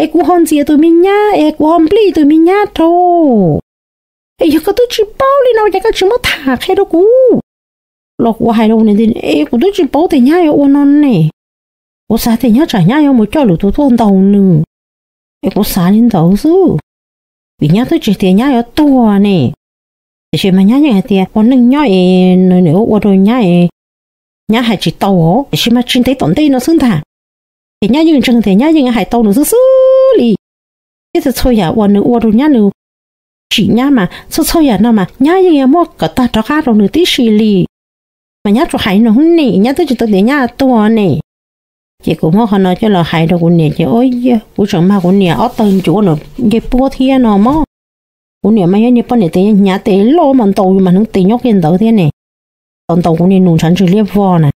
es kuv ho ntxias tus me nyab es kuv ho nplij tus me nyab rau, es yog koj twb tsis paub li no ua cas koj tsis muab tham qhia rau kuv? Los kuv hais rau kuv niam tias es kuv twb tsis paub tias nyab yuav ua no ne, kuv xav tias nyab tsam nyab yuav mus coj lwm tus tuaj ntaus nws, es kuv xav li ntawd xwb, vim nyab twb tsis tias nyab yuav tuag ne. Tiam sis mas nyab yeej hais tias ua neej nyob es nws niam ua ua rau nyab es nyab hais tsis tau os, tiam sis mas tsis ntev tom ntej no xwb ntag, ces nyab yeej ntseeg tias nyab yeej hais tau nws xwb xwb li. Thiab txhua txhua yam uas nws ua rau nyab, nws tsim nyab mas txhua txhua yam no mas nyab yeej yuav muab kom tag rov qab rau nws tib si li. Mas nyab tsuas hais no ne, nyab twb tsis tau tias nyab tuag ne. Ces kuv muab qhov no coj los hais rau kuv niam ces, o, yog kuv tseem mag kuv niam ob tawg ncuav no nce puab thiab no mog. Kuv niam mas yog niag poj niam tes hnyav tes loj mas ntaus yus mas hneev tes nyob kiag ntawd thiab ne. Tau ntaus kuv niag nus ntshav ntswg liab vog na.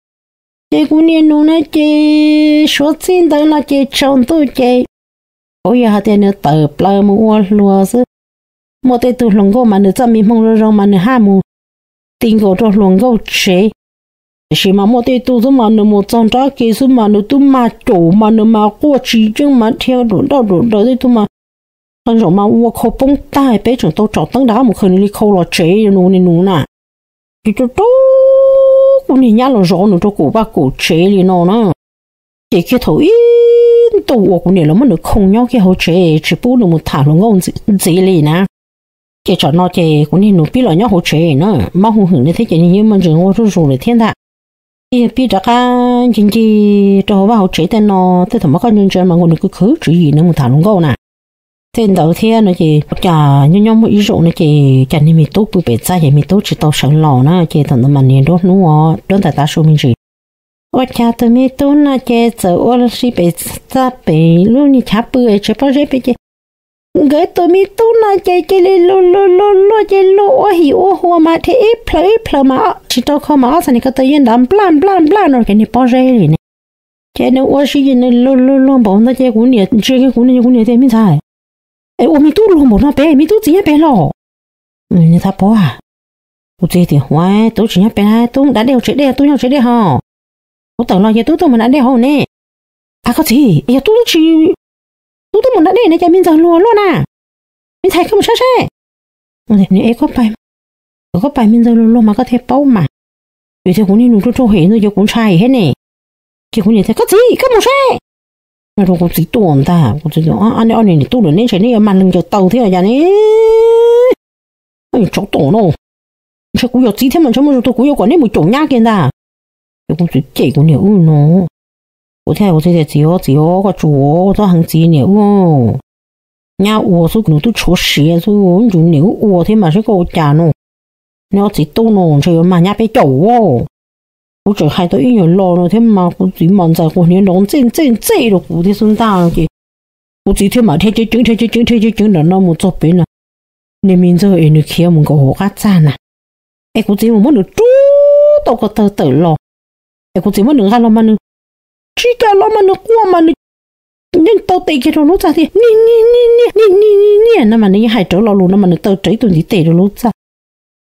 Ces kuv niag nus na ces suav txij ntawd no ces tsaus ntuj ces, kuv yog hais tias nws tawm plaws mus ua hluas xwb. Muaj tej tug hluas nkauj mas nws txoj me hmoo zoo zoo mas nws haj mus ti nkaus rau hluas nkauj tsev. Tiam sis mas muaj tej tug xwb mas nws mus txog nrab ke xwb mas nws twb mag caum mas nws mas quaj tsis yeej mas dhia dum daj dum daws tej tug mas, qee zaum mas ua khau poob tag peb tseem tau tsom teeb rov qab mus khaws nws li khau los tsev nws niag nus na. Ces rau rau kuv niag nyab los zov nws rau kaum vaj kaum tsev li no na. Ces kiag thaum ib ntus uas kuv niam los muab nws khoo nyob kiag hauv tsev tsis pub nws mus tham hluas nkauj ntxiv li na. Ces tsam no ces kuv niag nus pib los nyob hauv tsev na, mob hu hwm li thiab ces nws yeej muaj ntsis nquag zuj zus lawm thiab ntag. Ces pib rov qab ncig ncig rau hauv vaj hauv tsev tej no, tej thaum mas koj ntsia ntsia mas nkaus nws khwv khwv tswv yim nws mus tham hluas nkauj na. Tej ntawd thiab no ces cas nyob nyob muaj ib zaug no ces cas niag me tub pw pem txaj ces me tub tsis tau sawv los na ces thaum ntawd mas niag nruab hnub os, nruab ntais tav su me ntsis. Ua cas tus me tub no ces txawm ua si pem txaj pem lub niag chav pw tsev pob zeb pem ces nkawd tus me tub no ces cia li luag luag luag luag ces luag ua him ua hua mas dhia ib plhaw ib plhaw mas tsis rau khau mas ob txhais niag ko taw yeej nrov nplaj nplaj nplaj no rau niag pob zeb li ne. Ces nws ua si ces nws luag luag luag npaum ntawd ces kuv niam ntsia kiag kuv niam, kuv niam tias me ntxhais, es ua me tub luag npaum no pem, me tub txiv nyob pem los? Nws txhais paub, kuv txiv tias huav, tub tsis nyob pem, tub da dej hauv tsev dej, tub nyob hauv tsev dej ho. Kuv tawm los ces tub tuaj mus da dej hauv ne. A koj txiv, yog tub tsis, tub tuaj mus da dej ne ces me ntxhais luag luag na. Me ntxhais koj mus saib seb. Nws ev koj pais, koj pais me ntxhais luag luag mas koj thiaj paub mas. Vim tias kuv niag nus rau rau hem ntawd ces kuv ntshai thiab ne. Ces kuv niam tias koj txiv koj mus seb. No rau kuv txiv tuaj ntag, kuv txiv tias ob niag niam tub lawm neb ntshe neb yuav mag leej ncaws taw thiab cas ne. Tsov tom no, ntshe kuv yog txiv thiab mas ntshe muaj zoo tug kuv yuav kom neb mus caum nyab kiag ntag. Ces kuv txiv cem kuv niam wb no, kuv thiaj kuv txiv tias txiv, txiv, koj tsuas txhob heev txiv niam wb, nyab ua xwb nws twb tshuav siav xwb, ntshe niam wb ua thiab mas saib koj ua cas no. Neb ob txiv tub no ntshe yuav mag nyab peb caum. Kuv tseem hais tau ib nyuag lo no thiab mas kuv txiv mas ntxais quas hniav nrov ntxej ntxej ntxej rau kuv thiab xwb ntag ces kuv txiv thiaj mam dhia ceev ceev dhia ceev ceev dhia ceev ceev nram no mus txog pem na. Niag me ntxawg es nws khiav mus nkaum hauv qab txaj na, es kuv txiv mus muab nws rub tau ko taw tawm los, es kuv txiv muab nws nqa los mas nws tsis kam los mas nws quaj mas nws yeej taw tes kiag rau lub txaj tias niam niam niam niam niam niam niam no mas nws yeej hais rawv lo lus no mas nws taw rawv ib tug ntiv tes rau lub txaj.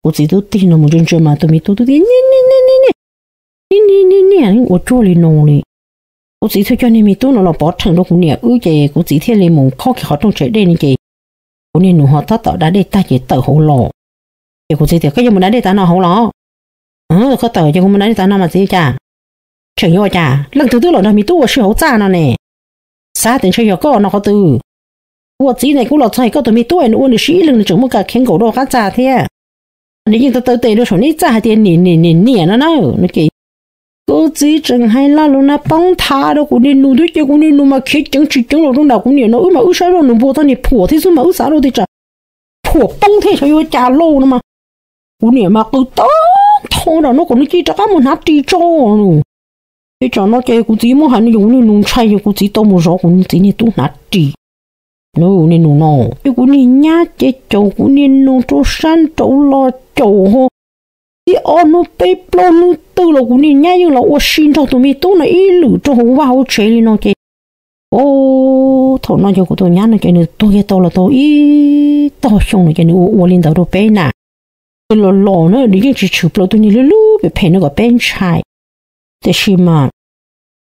Kuv txiv twb tig no mus ntsia ntsia mas tus me tub twb tias niam niam niam niam niam niam niam niam ua cuag li no li. Kuv txiv thiaj coj niag me tub no los pov rheem rau kuv niam wb ces kuv txiv thiaj li mus khob kiag qhov rooj tsev dej no ces kuv niag nus ho tab tom da dej tag ces tawm hauv los. Ces kuv txiv tias koj yuav mus da dej tav no hauv los? Koj tawm ces kuv mus da dej tav no mas txiv cas? Tseem yuav ua cas, leej twg twb los nrog me tub ua si hauv txaj no ne? Xav tias ntshe yog koj no qhov twg. Ua txiv ne kuv los txog koj tus me tub es nws ua nws si ib leeg nws tseem muaj kam kheev nkaum rau qab txaj thiab. Nws yeej taw taw tes rau saum neb txaj hais tias niam niam niam niam no na. No ces kuv txiv tseem hais laj lus na poob nthav rau kuv niag nus thiab ces kuv niag nus mas khiav ceev tsis ceev los rau nram kuv niam no wb mas wb saib zoj nws npua txoj niag phuam thiab xwb mas wb xav rau tias tsam phuam poob thiab xyov yuav cas lauj no mas. Kuv niam mas qw tag nrho nram no kom nws cia li rov qab mus hnav ris tso nus. Ces tsam no ces kuv txiv muab hais no ces kuv niag nus ntshai ces kuv txiv tau mus zov kuv txiv niag tub hnav ris. Nws niag nus no, ces kuv niag nyab ces caum kuv niag nus rau sab nraud los caum ho. Ib ob hnub peb plaub hnub twg los kuv niag nyab yeej los ua si nrog tus me tub no ib lwm rau hauv vaj hauv tsev li no ces, o, thaum no ces kuv tus nyab no ces nws tuag kiag tau los tau ib tog xyoo no ces nws ua ua li ntawd rau peb na. Ces los los na nws yeej tsis tshwm plaws tus niag lub lub phem phem no kom peb ntshai. Tiam sis mas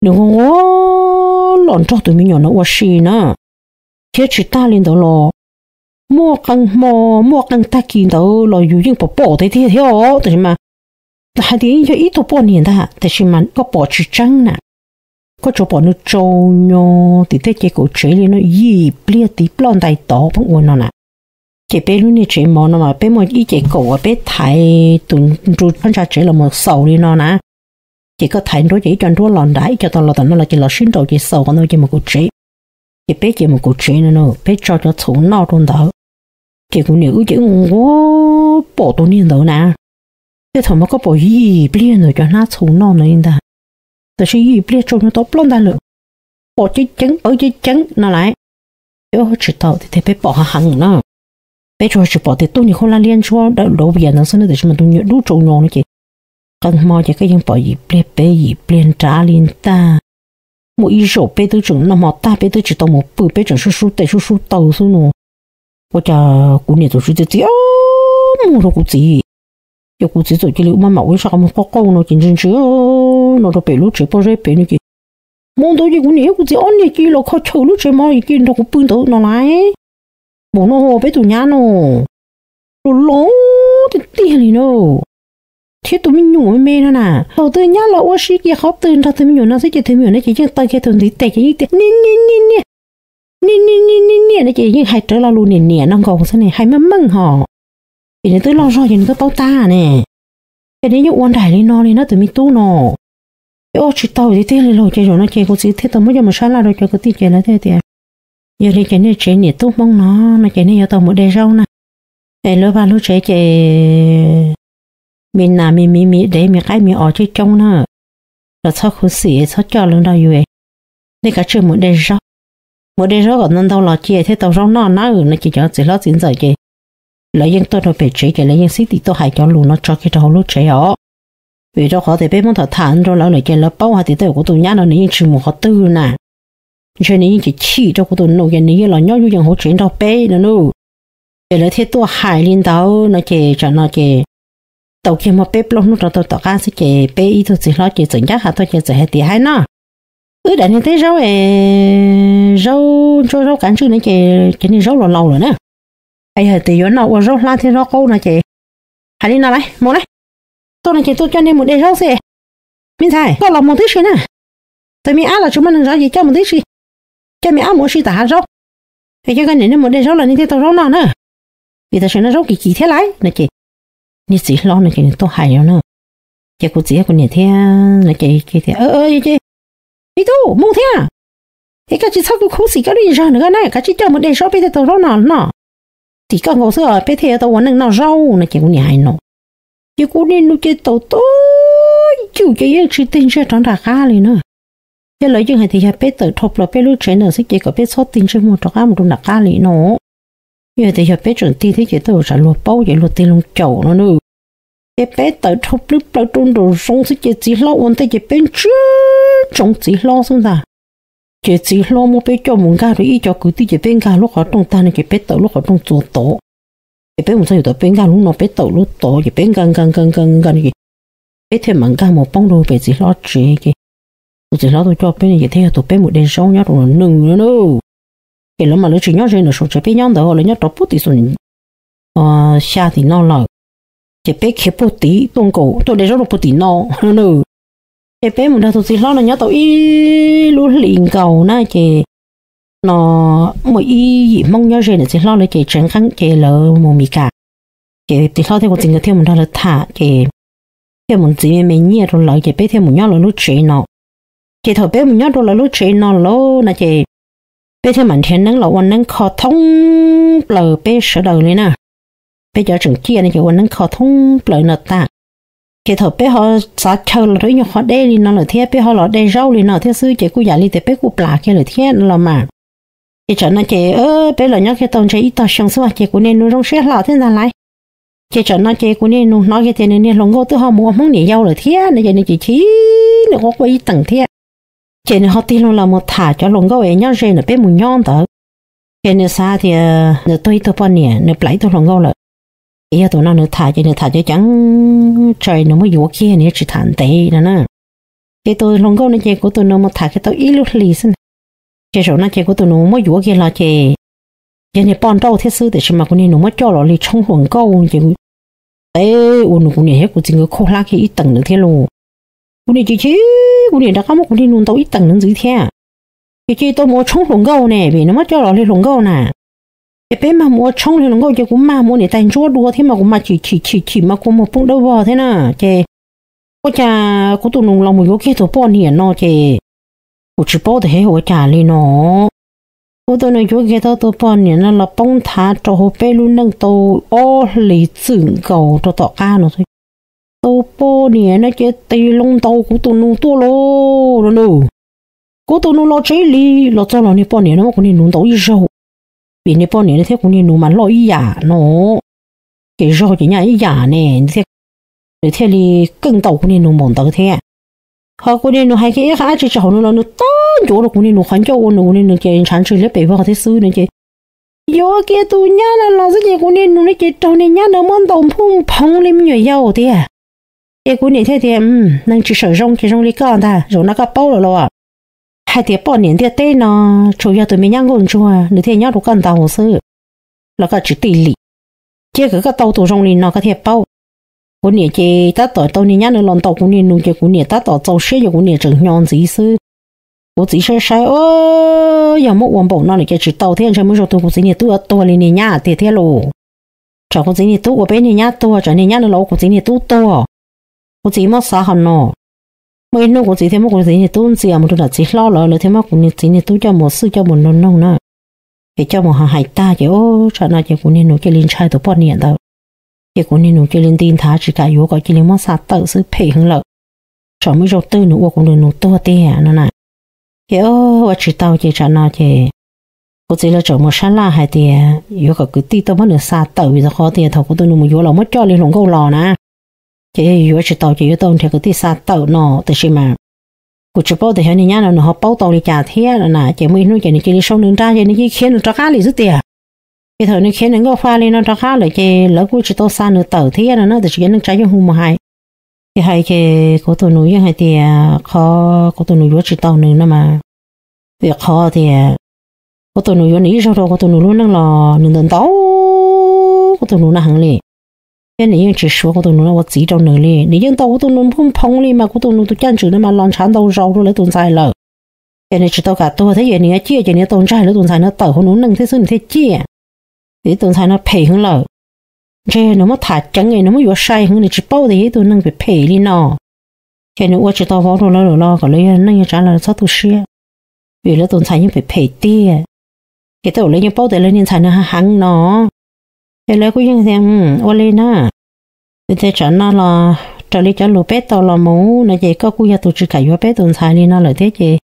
nws nquag nquag los nrog tus me nyuam no ua si na, thiab tsis tag li ntawd los muaj qee hmo, muaj qee tag kis ntawd los yus yeej pom pom tiag tiag thiab os, tab sis mas hais tias yog ib tug poj niam ntag tiam sis mas koj pom tsis tseeb na. Koj tsuas pom nws tsaus nyo tim tej ces kaum tsev li no yim pliag tiv ploj ntais tod pheej ua no na. Ces peb lub niag tsev mov no mas peb muaj ib ce kaum uas peb thaiv tus nru phab ntsa tsev los mus xaus li no na. Ces koj thaiv nruab ces ib co nruab los nrad ib co tau los tom no los ces los sib nraus ces xaus qhov ntawd ces mus kaum tsev. Ces peb ces mus kaum tsev no na peb tso cov txhuv noj rau ntawd. Ces kuv niam wb ces wb nquag pom tus niag ntawd na. Tej thaum mas koj pom yim pliag ntawd cov hnab txhuv noj ntawd li ntag. Tab sis yim pliag tsaus nyo tau ploj ntag lawm. Pom ceev ceev pawv ceev ceev no lawm. Peb ua tsis tau tias peb pom heev heev na. Peb tsuas tsis pom tias tub niag khaub hlab liab ntsuab dawm nraud vias ntawd xwb na tiam sis mas tus nyuam dub tsaus nyo no ces qee hmo ces koj yeej pom yim pliag peb yim pliag nrad li ntag. Muaj ib zaug peb twb tseem noj hmo tag peb twb tsis tau mus pw peb tseem sub sub tes sub sub taw xwb no. Ua cas kuv niam tus tswv txiv txiv muag rau kuv txiv. Ces kuv txiv txawm cia li ua maj mam ua ib sab qhov muag qauj qauj no ces ntsia ntsia no rau pem lub tsev pob zeb pem no ces hmo ntawd ces kuv niam thiab kuv txiv ob niag cia li los kho chaw lub tsev mov ces cia li nrog kuv pw ntawd no lawm. Npaum no peb tus nyab no los los tiag tiag li na. Thiab tus me nyuam me me no na thaum twg nyab los ua si kiag qhov twg nrog tus me nyuam no xwb ces tus me nyuam no ces yeej taw kiag tus ntiv tes ces yeej tias niam niam niam niam, niam niam niam niam niam no ces yeej hais rawv lo lus niam niam no nkaus xwb ne hais meej meej hos. Ces nws twb loj zog ces nws twb paub tab ne. Ces nws yeej ua nraim li no li na tus me tub no. Ces ua tsis tau tiag tiag li lauj ces zaum no ces kuv txiv thiaj tau muab coj mus sab laj rau cov kwv tij ces lawv thiaj tias yog li ces nej tsev niam tub Hmoob no no ces nej yuav tau mus de zaub na. Es lawv vaj lub tsev ces me nas me miv me dev me qaib me os coob coob na. Lawv txhob khuv xim txhob coj lawv nrog yus. Nej kav tsij mus de zaub, mus de zaub kom ntau ntau los cia thiaj tau zaub noj nawb no ces cov txiv hlob txiv ntxawm ces lawv yeej tuaj rau pem tsev ces lawv yeej xib tim tuaj hais cov lus no tso kiag rau hauv lub tsev os. Vim rau qhov tias peb muab tham tham rau lawv lawm ces lawv paub hais tias tej zaum kuv tus nyab no nws yeej tsis mus qhov twg na. Ntshe nws yeej chim chim rau kuv tus nus ces nws yeej los nyob yuj yees hauv tsev nrog peb no nawb. Ces lawv thiaj tuaj hais li ntawd no ces tsam no ces tau kiag muaj peb plaub hnub rau tau tom qab xwb ces peb ib tug txiv hlob ces txawm ncaj qha tuaj ces txawm hais tias hais no, wb daim niag teb zaub es zaub ntsuab zaub kav ntswj no ces cov niag zaub los laus lawm na. Es yog tias yuav noj ua zaub hlab thiab zaub qaub no ces hais li no lauj mus lauj, tuaj no ces tuaj coj nej mus de zaub xwb. Me ntxhais koj los mus tib si na, txawm me ab los tsis muaj neeg zov ces coj mus tib si, coj me ab mus ua si tom hav zaub. Es coj koj niam nej mus de zaub los nej thiaj tau zaub noj na. Vim tam sim no zaub kim kim thiab lauj no ces niag txiv hlob no ces nws tuaj hais no na. Ces kuv txiv kuv niam thiab no ces tias, me tub mus thiab, es koj tsis txhob khuv xim koj lub zog ntawd koj na, kav tsij coj mus de zaub peb thiaj tau zaub noj noj. Tim koj nkaus xwb os peb thiaj yuav tau ua neej noj zaub no ces kuv niam hais no. Ces kuv niag nus ces tawm tuaj yus ces yeej tsis tig ntsej rov nram qab li na. Ces lawv yeej hais tias yog peb tawm dhau plaws peb lub tsev ntawd xwb ces kom peb txhob tig ntsej muag rov qab mus rau nram qab li no. Yog tias yog peb tseem tig thiab ces tej zaum tsam luag paub ces luag tig loo caum no na. Ces peb tawm dhau plwb plaws rau nraum zoov xwb ces txiv hlob ua ntej ces peb ntsia ntsoov txiv hlob xwb ntag. Ces txiv hlob muab peb coj mus nkag rau ib co kwv tij ces peb nkag lub qhov rooj tag no ces peb tawm lub qhov rooj txuas tod. Ces peb mus txog yus tom peb nkag lub no peb tawm lub tod ces peb nkag nkag nkag nkag nkag no ces peb thiaj mam nkag mus poob rau pem txiv hlob tsev ces tus txiv hlob tuaj coj peb no ces thiaj yog tus peb mus de zaub nyob rau no nws no na. Ces lawv mas lawv tsis nyob ze nram saum tsev peb nyob ntawd lawv nyob rau puag tim xu xya tim no lawm. Ces peb khiav puag tim tuaj nkaus tuaj de zaub rau puag tim no na. Ces peb mus nrog tus txiv hlob no nyob tau ib lub hlis nkaus na ces no muaj ib yim Hmoob nyob ze ntawm txiv hlob lawv ces tsev nqeeb ces lawv mus Mis Kas. Ces txiv hlob thiab kuv txiv nkawd thiaj mus nrog lawv tham ces thiaj mus ntxiv me me nyiaj rau lawv ces peb thiaj mus nyob lawv lub tsev no. Ces thaum peb mus nyob rau lawv lub tsev no lawm no ces peb thiaj mam nrhiav neeb los ua neeb kho thoob plaws peb sawv daws li na. Peb cov tseem ciaj no ces ua neeb kho thoob plaws no tag. Ces thaum peb ho txav chaw los rau ib nyuag qhov deb li no lawm thiab peb ho los de zaub li no thiab xwb ces kuj yam li tias peb kuj plam kiag lawm thiab no los mas. Ces tsam no ces peb los nyob kiag tau ntshe ib tog xyoo xwb ces kuv niag nus zoo siab hlo thiab ntag lauj. Ces tsam no ces kuv niag nus hnov kiag tias nws niag hluas nkauj twb ho mus ua Hmoob niam yau lawm thiab no ces nws chim chim, nws quaj quaj ib teem thiab. Ces nws ho tig loo los mus tham cov hluas nkauj es nyob ze ntawm peb mus nyob ntawd. Ces nws xav tias nws tuag ib tug poj niam, nws plam ib tug hluas nkauj lawm. Ces yog tus no nws tham ces nws tham cov ceev tsai, nws muab yuav kiag nws yuav tsis tham ntev no na. Ces tus hluas nkauj no ces kuv tus nus mus tham kiag tau ib lub hlis xwb na. Ces zaum no ces kuv tus nus muab yuav kiag los ces yog niag poj nrauj thiab xwb tiam sis mas kuv niag nus muab coj los li tshoob hluas nkauj ces teb ua nws kuv niam thiab kuv txiv nkawd khuj hlab kiag ib teem ntawd thiab lauj. Kuv niam chim chim, kuv niam rov qab muab kuv niag nus ntaus ib teem ntawd ntxiv thiab. Ces cia tau mus ua tshoob hluas nkauj ne vim nws muab coj los li hluas nkauj na. Ces peb mag mus ua tshoob li hluas nkauj ces kuv mag mus ua niam tais ntsuab dua thiab mas kuv mas chim chim chim chim mas kua muag poob dawb vog thiab na. Ces ua cas kuv tus nus los mus yuav kiag tus poj niam no ces kuv tsis paub tias ua cas li no. Kuv tus nus yuav kiag tau tus poj niam no los poob nthav rau hauv peb lub neej tau ob hlis txwm nkaus rau tom qab no xwb. Tus poj niam no ces tig loo ntaus kuv tus nus tuaj lauj no. Kuv tus nus los tsev li, los txog los niag poj niam no muab kuv niag nus ntaus ib zaug. Vim niag poj niam no thiab kuv niag nus mas loj ib yam no, ces zaug ces nyaj ib yam ne, nws thiaj li keej ntaus kuv niag nus npaum ntawd thiab. Ho kuv niag nus hais kiag ib qho dab tsi tsis haum nws los nws tab ncuav rau kuv niag nus qhov ncauj ua nws, kuv niag nus ces ntshav ntswg liab pes vog thiab xwb no ces yuav kiag tus nyab no los xwb ces kuv niag nus no ces raug niag nyab no muab ntaus npuj phoov li me nyuam yaus tiag. Ces kuv niam thiaj tias, neeg tsis sawm zoo ces zoo li koj ntag, zaum no koj paub lawm los hais tias poj niam ntiaj teb no tsuas yog tus me nyab nkauj ntsuag nws thiaj nyob rau koj ntaus xwb, los koj tsis tij lim. Cia kom koj tau tus zoo li no koj thiaj paub. Kuv niam ces tab tom tau niag nyab no los ntaus kuv niag nus ces kuv niam tab tom txaus siab ces kuv niam tseem hnyo ntxiv xwb. Kuv txiv saib saib, o, yog muab ua npaum no lawm ces tsis tau thiab, ntshe muaj ib zaug twg kuv txiv niag tub yuav tuag li niag nyab tiag thiab lauj. Tsam kuv txiv niag tub ua peb niag nyab tuag, tsam niag nyab no los ua kuv txiv niag tub tuag. Kuv txiv muab xav ho no. Muaj ib hnub kuv txiv thiaj muab kuv txiv niag tub ntxias mus rau nram txiv hlob lawv, lawv thiaj muab kuv txiv niag tub coj mus xwj coj mus nug noog na. Ces coj mus hais tag ces, o, tsam no ces kuv niag nus cia li ntshai tus poj niam ntawd. Ces kuv niag nus cia li nti nthav tsis kam yuav kom cia li muab xa tawm xwb phem heev lawm. Tsam muaj ib zaug twg nws ua kuv niag nus tuag tiag no na. Ces ua tsis tau ces tsam no ces kuv txiv lawv tseem mus sab laj hais tias yuav kom kwv tij tuaj muab nws xa tawm vim rau qhov tias thaum kuv tus nus mus yuav los muab coj li hluas nkauj los na. Ces yog yuav tsis tau ces yuav tau nrhiav kwv tij xa tawm no, tiam sis mas kuv tsis paub tias xyov niag nyab no nws ho paub tau li cas thiab no na. Ces muaj ib hnub ces nws cia li sau nws nra ces nws cia li khiav nws rov qab li xwb tiag. Ces thaum nws khiav nws nkauj fa li no rov qab lawm ces lawv kuj tsis tau xa nws tawm thiab no na, tiam sis cov neej tsa yeej hu mus hais. Ces hais ces kuv tus nus yeej hais tias qhov kuv tus nus yuav tsis tau nws no mas vim qhov tias kuv tus nus yuav nws ib zaug rau kuv tus nus lub neej los nws ntau ntau kuv tus nus na heev li. Thiab nws yeej tsis suav kuv tus nus no ua txiv rau nws li, nws yeej ntaus kuv tus nus npuj phoov li mas kuv tus nus tus caj ntswm no mas los ntshav ntau zaus rau lawv tus ntxhais lawm. Ces nws tsis tau kam tuag thiab, yog nws yuav ciaj ces nws yuav tau ntsaig lawv tus ntxhais no tawm hauv nws lub neej thiab xwb nws thiaj ciaj. Vim tus ntxhais no phem heev lawm, ntshe nws muab tham ceev es nws muab yuav sai heev, nws tsis paub tias yog ib tug neeg phem phem li no. Ces nws ua tsis tau vauv rau lawv lawm los kom lawv yog neej yog tsav los txhob tu siab, vim lawv tus ntxhais yeej phem phem tiag. Ces tej zaum lawv yeej paub tias lawv niag ntxhais nws heev no, ces lawv kuj yeej tias ua li na, vim tias tsam no los raws li cov lus peb tau los mus no ces koj kuj yog tus tsis kam yuav peb tus ntxhais li no lawm thiab ces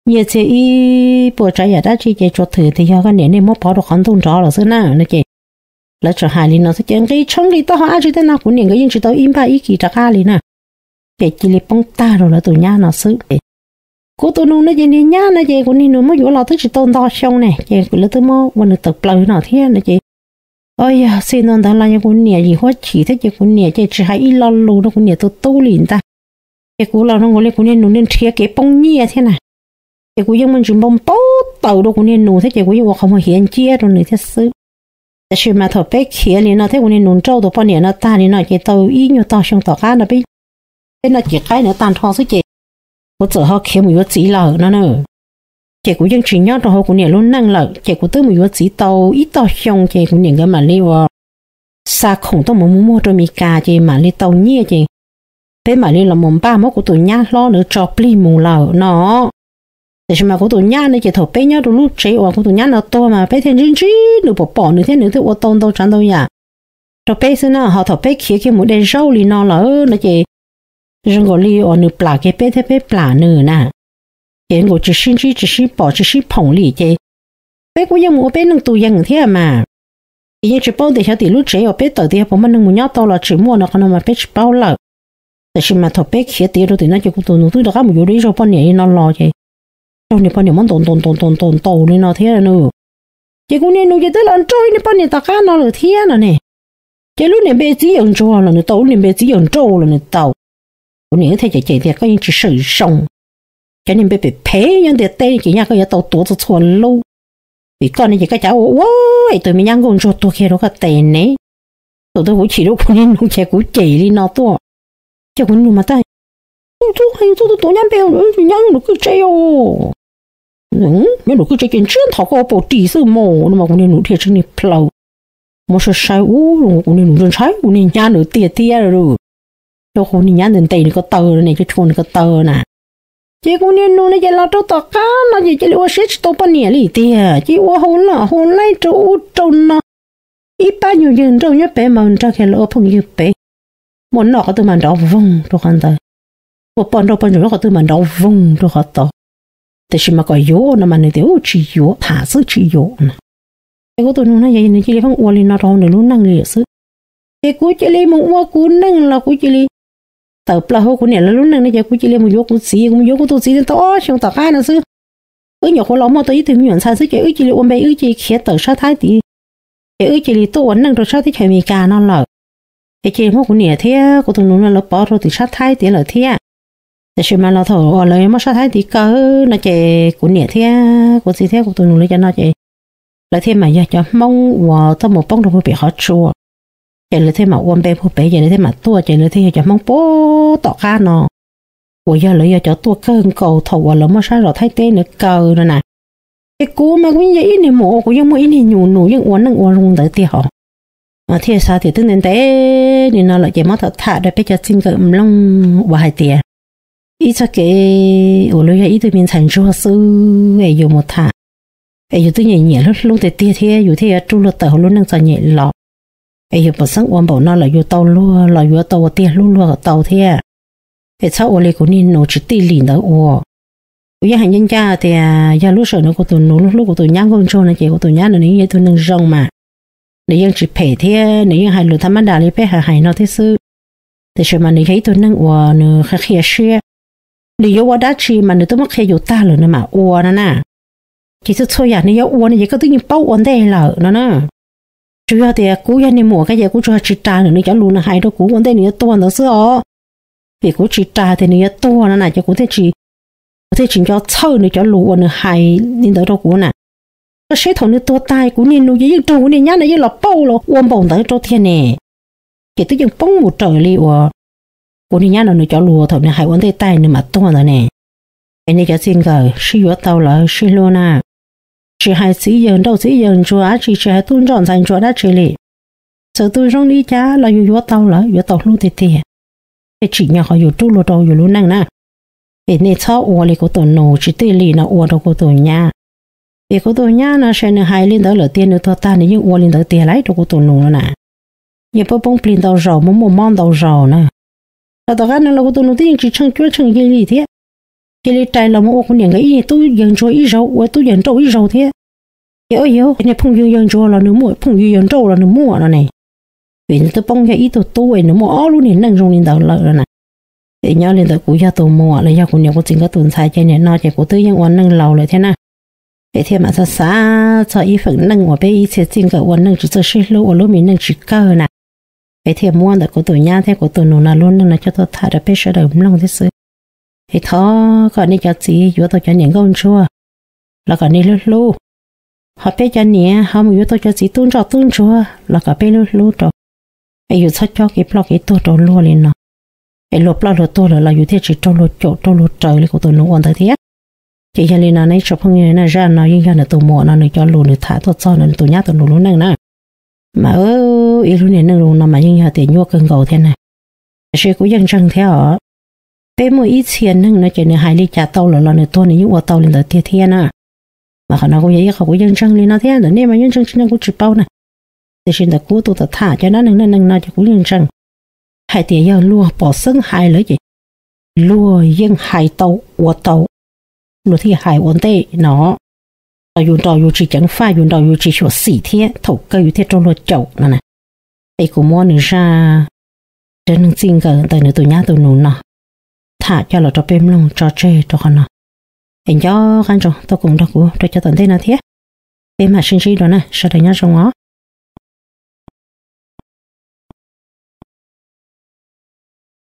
nyiaj txiag ib puas tsav yam dab tsi ces tsuas thwm tias yog koj niam nej muab pov rau qhov ntuj nrov lawm xwb na no ces lawv tseem hais li no xwb ces nqis tshoob nqis toj ho dab tsi tej no kuv niam nkawd yeej tsis tau ib npaj ib kis rov qab li na. Ces cia li poob tag rau lawv tus nyab no xwb ces kuv tus nus no ces niag nyab no ces kuv niag nus muab yuav los twb tsis tau nto xyoo ne ces lawv twb muab ua nws tawm plaws no thiab no ces, o, yog txij ntua ntawd los yog kuv niam yim huab chim thiab ces kuv niam ces tsis hais ib lo lus rau kuv niam tus tub li ntag. Ces kuv los zoo nkaus li kuv niag nus nrhiav kev poob nyiaj thiab na. Ces kuv yeej muaj ntsis npau npau taws rau kuv niag nus thiab ces kuv yeej ua qhov muag hiav nciab rau nws thiab xwb. Tiam sis mas thaum peb khiav li no thiab kuv niag nus nrauj tus poj niam no tag li no ces tau ib nyuag tog xyoo tom qab no peb, peb noj cim qaib ntawd tag nrho xwb ces kuv txawm ho khiav mus yuav txiv lawm no na. Ces kuv yeej tsis nyob rau hauv kuv niam lub neej lawm, ces kuv twb mus yuav txiv tau ib tog xyoo ces kuv niam nkawd mam li ua xa khoom tuaj mus muag muag rau Mes Kas ces mam li tau nyiaj ces peb mam li los mus npaj muab kuv tus nyab hlob ntawd tso plig mus lawm no. Tiam sis mas kuv tus nyab ne ces thaum peb nyob rau lub tsev uas kuv tus nyab no tuag mas peb thiaj ntsib ntsib nws, pom pom nws thiab nws thiaj ua tau ntau tsav ntau yam rau peb xwb na. Ho thaum peb khiav kiag mus de zaub li no lawm no ces zoo nkaus li uas nws plam kiag peb thiab peb plam nws na. Ces nkaus tsis sib ntsib tsis sib pom tsis sib phoom li ces peb kuj yeej mus ua peb neej tus yees thiab mas. Ces yeej tsis paub tias xyov tim lub tsev uas peb tawm tias yog puas muaj neeg mus nyob tau los tsis muaj no, qhov no mas peb tsis paub lawm. Tiam sis mas thaum peb khiav tiav rau tim no ces kuv tus nus twb rov qab mus yuav dua ib zaug poj niam li no los ces raug niag poj niam muab ntaus ntaus ntaus ntaus ntaus ntaus li no thiab no. Ces kuv niag nus ces twb los nrauj ib niag poj niam tom qab no lawm thiab no ne. Ces lub niag npe txiv yawg ntsuag los nws tau, lub niag npe txiv yawg nrauj los nws tau. Kuv niam wb thiaj cem cem tias koj yeej tsis seem zoo, cov niag npe phem phem nyob ntiaj teb ces nyaj koj yuav tau tuav txhua txhua lub. Vim koj ne ces koj cav ua ua es tus me nyab nkauj ntsuag tuag kiag rau koj tes ne. Thaum twg kuv chim rau kuv niag nus ces kuv cem li no tuaj. Ces kuv niag nus mas tag, tub tub tub tub nyab npe, nyob nram kwj tsev os, nyob nram kwj tsev ces ntsiab nthos koj ua paus ris xwb mos no mas kuv niag nus dhia tsev niag plaws. Muab saib saib ua kuv niag nus ntshai kuv niag nyab nws tiag thiab lauj. Rau kuv niag nyab ntes ntes nws ko taw ne, coj chua nws ko taw na. Ces kuv niag nus ne ces los rau tom qab no ces cia li ua siab tsis tau poj niam li tiag, ces ua hau loj hau laib rau ub rau no. Ib pab nyuag yawg nrauj nyob pem mas nrog kiag lawv ua phooj ywg pem. Muaj noj qhov twg mas nrov voog rau qhov ntawd, ua poj nrauj poj ntsuam nyob qhov twg mas nrov voog rau qhov tod. Tiam sis mas kom yuav no mas nws tias ub tsis yuav, tham xwb tsis yuav na. Ces kuv tus nus no yog nws cia li pheej ua li no rau nws lub neej li xwb. Ces kuv cia li mus ua kuv neej los kuv cia li tawm plaws hauv kuv niam lawv lub neej no ces kuv cia li mus yuav kuv txiv, kuv mus yuav kuv tus txiv tau ob xyoo tom qab no xwb. Wb nyuam qhuav los muaj tau ib tug me nyuam ntxhais xwb ces wb cia li ua npe wb cia li khiav tawm sab Thaib tid, ces wb cia li tuaj ua neej rau sab teb chaws Amelikas no lawm. Ces cia li muab kuv niam thiab kuv tus nus no lawv pov rau tim sab Thaib tid lawm thiab. Tiam sis mas los thaum uas lawv muab sab Thaib tid kaw no ces kuv niam thiab kuv txiv thiab kuv tus nus lawv cov no ces lawv thiaj mam yog cov Hmoob uas tuaj mus poob rau puag pem qhov tsua. Ces lawv thiaj mam ua npe puag pem ces lawv thiaj mam tuaj ces lawv thiaj yog cov Hmoob puag tom qab no uas yog lawv yog cov tuaj kawg nkaus thaum uas lawv muab sab zos Thaib teb ntawd kaw no na. Ces kuv mas kuv yeej yog ib niag muam uas kuv yeej muaj ib niag nyuam nus yeej ua neej ua zoo ntawd tiag hos. Mas thiaj xav tias twb ntev ntev li no lawm ces muab tham tham rau peb cov txij nkawm mloog uas hais tias ib txoj kev uas luag yog ib tug me ntxhais ntsuag xwb es yus mus tham es yus twb nyiam nyiam hlub hlub tiag tiag thiab yus thiaj yuav rub luag tawm hauv lub neej txom nyem los. Es yus pom xeeb ua npaum no lawm yus tau luag los yuav tau ua tiag hlub luag kom tau thiab. Es txhob ua li kuv niag nus tsis tij lim ntawd ua. Kuv yeej hais ncaj ncaj tias yog lub sij hawm no kuv tus nus hlub kuv tus nyab nkauj ntsuag no ces kuv tus nyab no nws yeej yog ib tug neeg zoo mas. Nws yeej tsis phem thiab nws yeej hais lus thab mab das li peb hais hais no thiab xwb. Tiam sis mas nws yog ib tug neeg uas nws qhia qhia siab, nws yuav ua dab tsi mas nws twb muab qhia yus tag lawm nws mam ua no na. Ces txhua txhua yam nws yuav ua no ces koj twb yeej paub ua ntej lawm no na. Tsuas yog tias kuv yog niag muam ko ces kuv tsuas tsis ras nws cov lus nws hais rau kuv ua ntej nws yuav tuag ntawd xwb os. Vim kuv tsis ras tias nws yuav tuag no na ces kuv thiaj tsis, kuv thiaj tsis nco txhawj nws cov lus uas nws hais li ntawd rau kuv na. Koj saib thaum nws tuag tag kuv niag nus ces yeej raug kuv niag nyab no yeej los pauj los ua npaum ntawd rau tiag ne. Ces twb yeej poob mus raws li uas kuv niag nyab no nws cov lus thaum nws hais ua ntej tag nws mam tuag ntawd ne. Es nej cov txij nkawm sib yuav tau lawm sib hlub na. Tsis hais txiv yawg nrauj txiv yawg ntsuag dab tsi, tsis hais tub ntsoj ntxhais ntsuag dab tsi li, txawm tu zoo li cas los yus yuav tau lawm, yuav tau hlub tiag tiag. Thiaj tsim nyog qhov yus rub luag rau yus lub neej na. Es nej txhob ua li kuv tus nus tsis tij lim no ua rau kuv tus nyab. Es kuv tus nyab no ces nws hais li ntawd lawm tiag, nws tuag tag nws yeej ua li ntawd tiag lauj rau kuv tus nus no na. Yeej poob poob plig ntau zaus, muaj muaj mob ntau zaus na. Thaum tom qab no los kuv tus nus twb yeej tsis tsheej cuab tsheej yig li thiab. Cia li rais los mus ua kuv niam nkawd ib tub yawg ntsuag ib zaug, ua tub yawg nrauj ib zaug thiab. Ces ua yog niag phooj ywg yawg ntsuag los nws muaj, phooj ywg yawg nrauj los nws muaj no ne. Vim nws twb poob yog ib tug tub es nws muaj ob lub niag neej zoo li ntawd lawm no na. Es nyob li ntawd kuv yog tus muam los yog kuv niam kuv txiv nkawd tus ntxhais ces nim no ces kuv twb yeej ua neej laus lawm thiab na. Es thiaj mam xav xav txog ib feem neej uas peb ib txhia txij nkawm ua neej tsis txawj sib hlub ua lub me neej tsis kawg na. Es thiaj muab ntawm kuv tus nyab thiab kuv tus nus no lub neej no coj tuaj tham rau peb sawv daws mloog thiab xwb. Es thov kom nej cov txiv yuav tau cov niam nkauj ntsuag los kom nej hlub hlub. Ho peb cov niam ho mus yuav tau cov txiv tub ntsoj tub ntsuag los kom peb hlub hlub rau. Es yus txhob cob kev ploj kev tuag rau luag li no. Es luag ploj luag tuag lawm los yus thiaj tsis raug luag caum raug luag raws li kuv tus nus ua ntawd thiab. Ces yog li no ne tsoom phooj ywg na, zaj no yeej yog nws tus muam no nws cov lus nws tham tuaj txog nws tus nyab tus nus lub neej na. Mas ib lub niag neej lus no mas yeej yog tias nyuaj kawg nkaus thiab na. Tiam sis kuv yeej ntseeg thiab os. Peb muaj ib txhia neeg no ces nws hais li cas tau lawm los nws tuag nws yeej ua tau li ntawd tiag thiab na. Mas qhov no kuj yog ib qho kuv yeej ntseeg li no thiab, ntawm nej mas yeej ntseeg tsis ntseeg kuv tsis paub na. Tiam sis ntawm kuv tus tham cov dab neeg neej neeg no ces kuv yeej ntseeg hais tias yog luag pom xeeb hais lawm ces luag yeej hais tau ua tau, luag thiaj hais ua ntej no. Yus nraus yus tsis ceev faj, yus nraus yus tsis xyuam xim thiab, thaum kawg yus thiaj raug luag caum no na. Es kuv muab nws zaj dab neeg txij nkawm ntawm nws tus nyab tus nus no tham coj los rau peb mloog tso tseg rau qhov no. Es nco qab ntsoov tuaj koom nrog kuv rau cov tom ntej no thiab. Peb mam sib ntsib dua na, sawv daws nyob zoo os.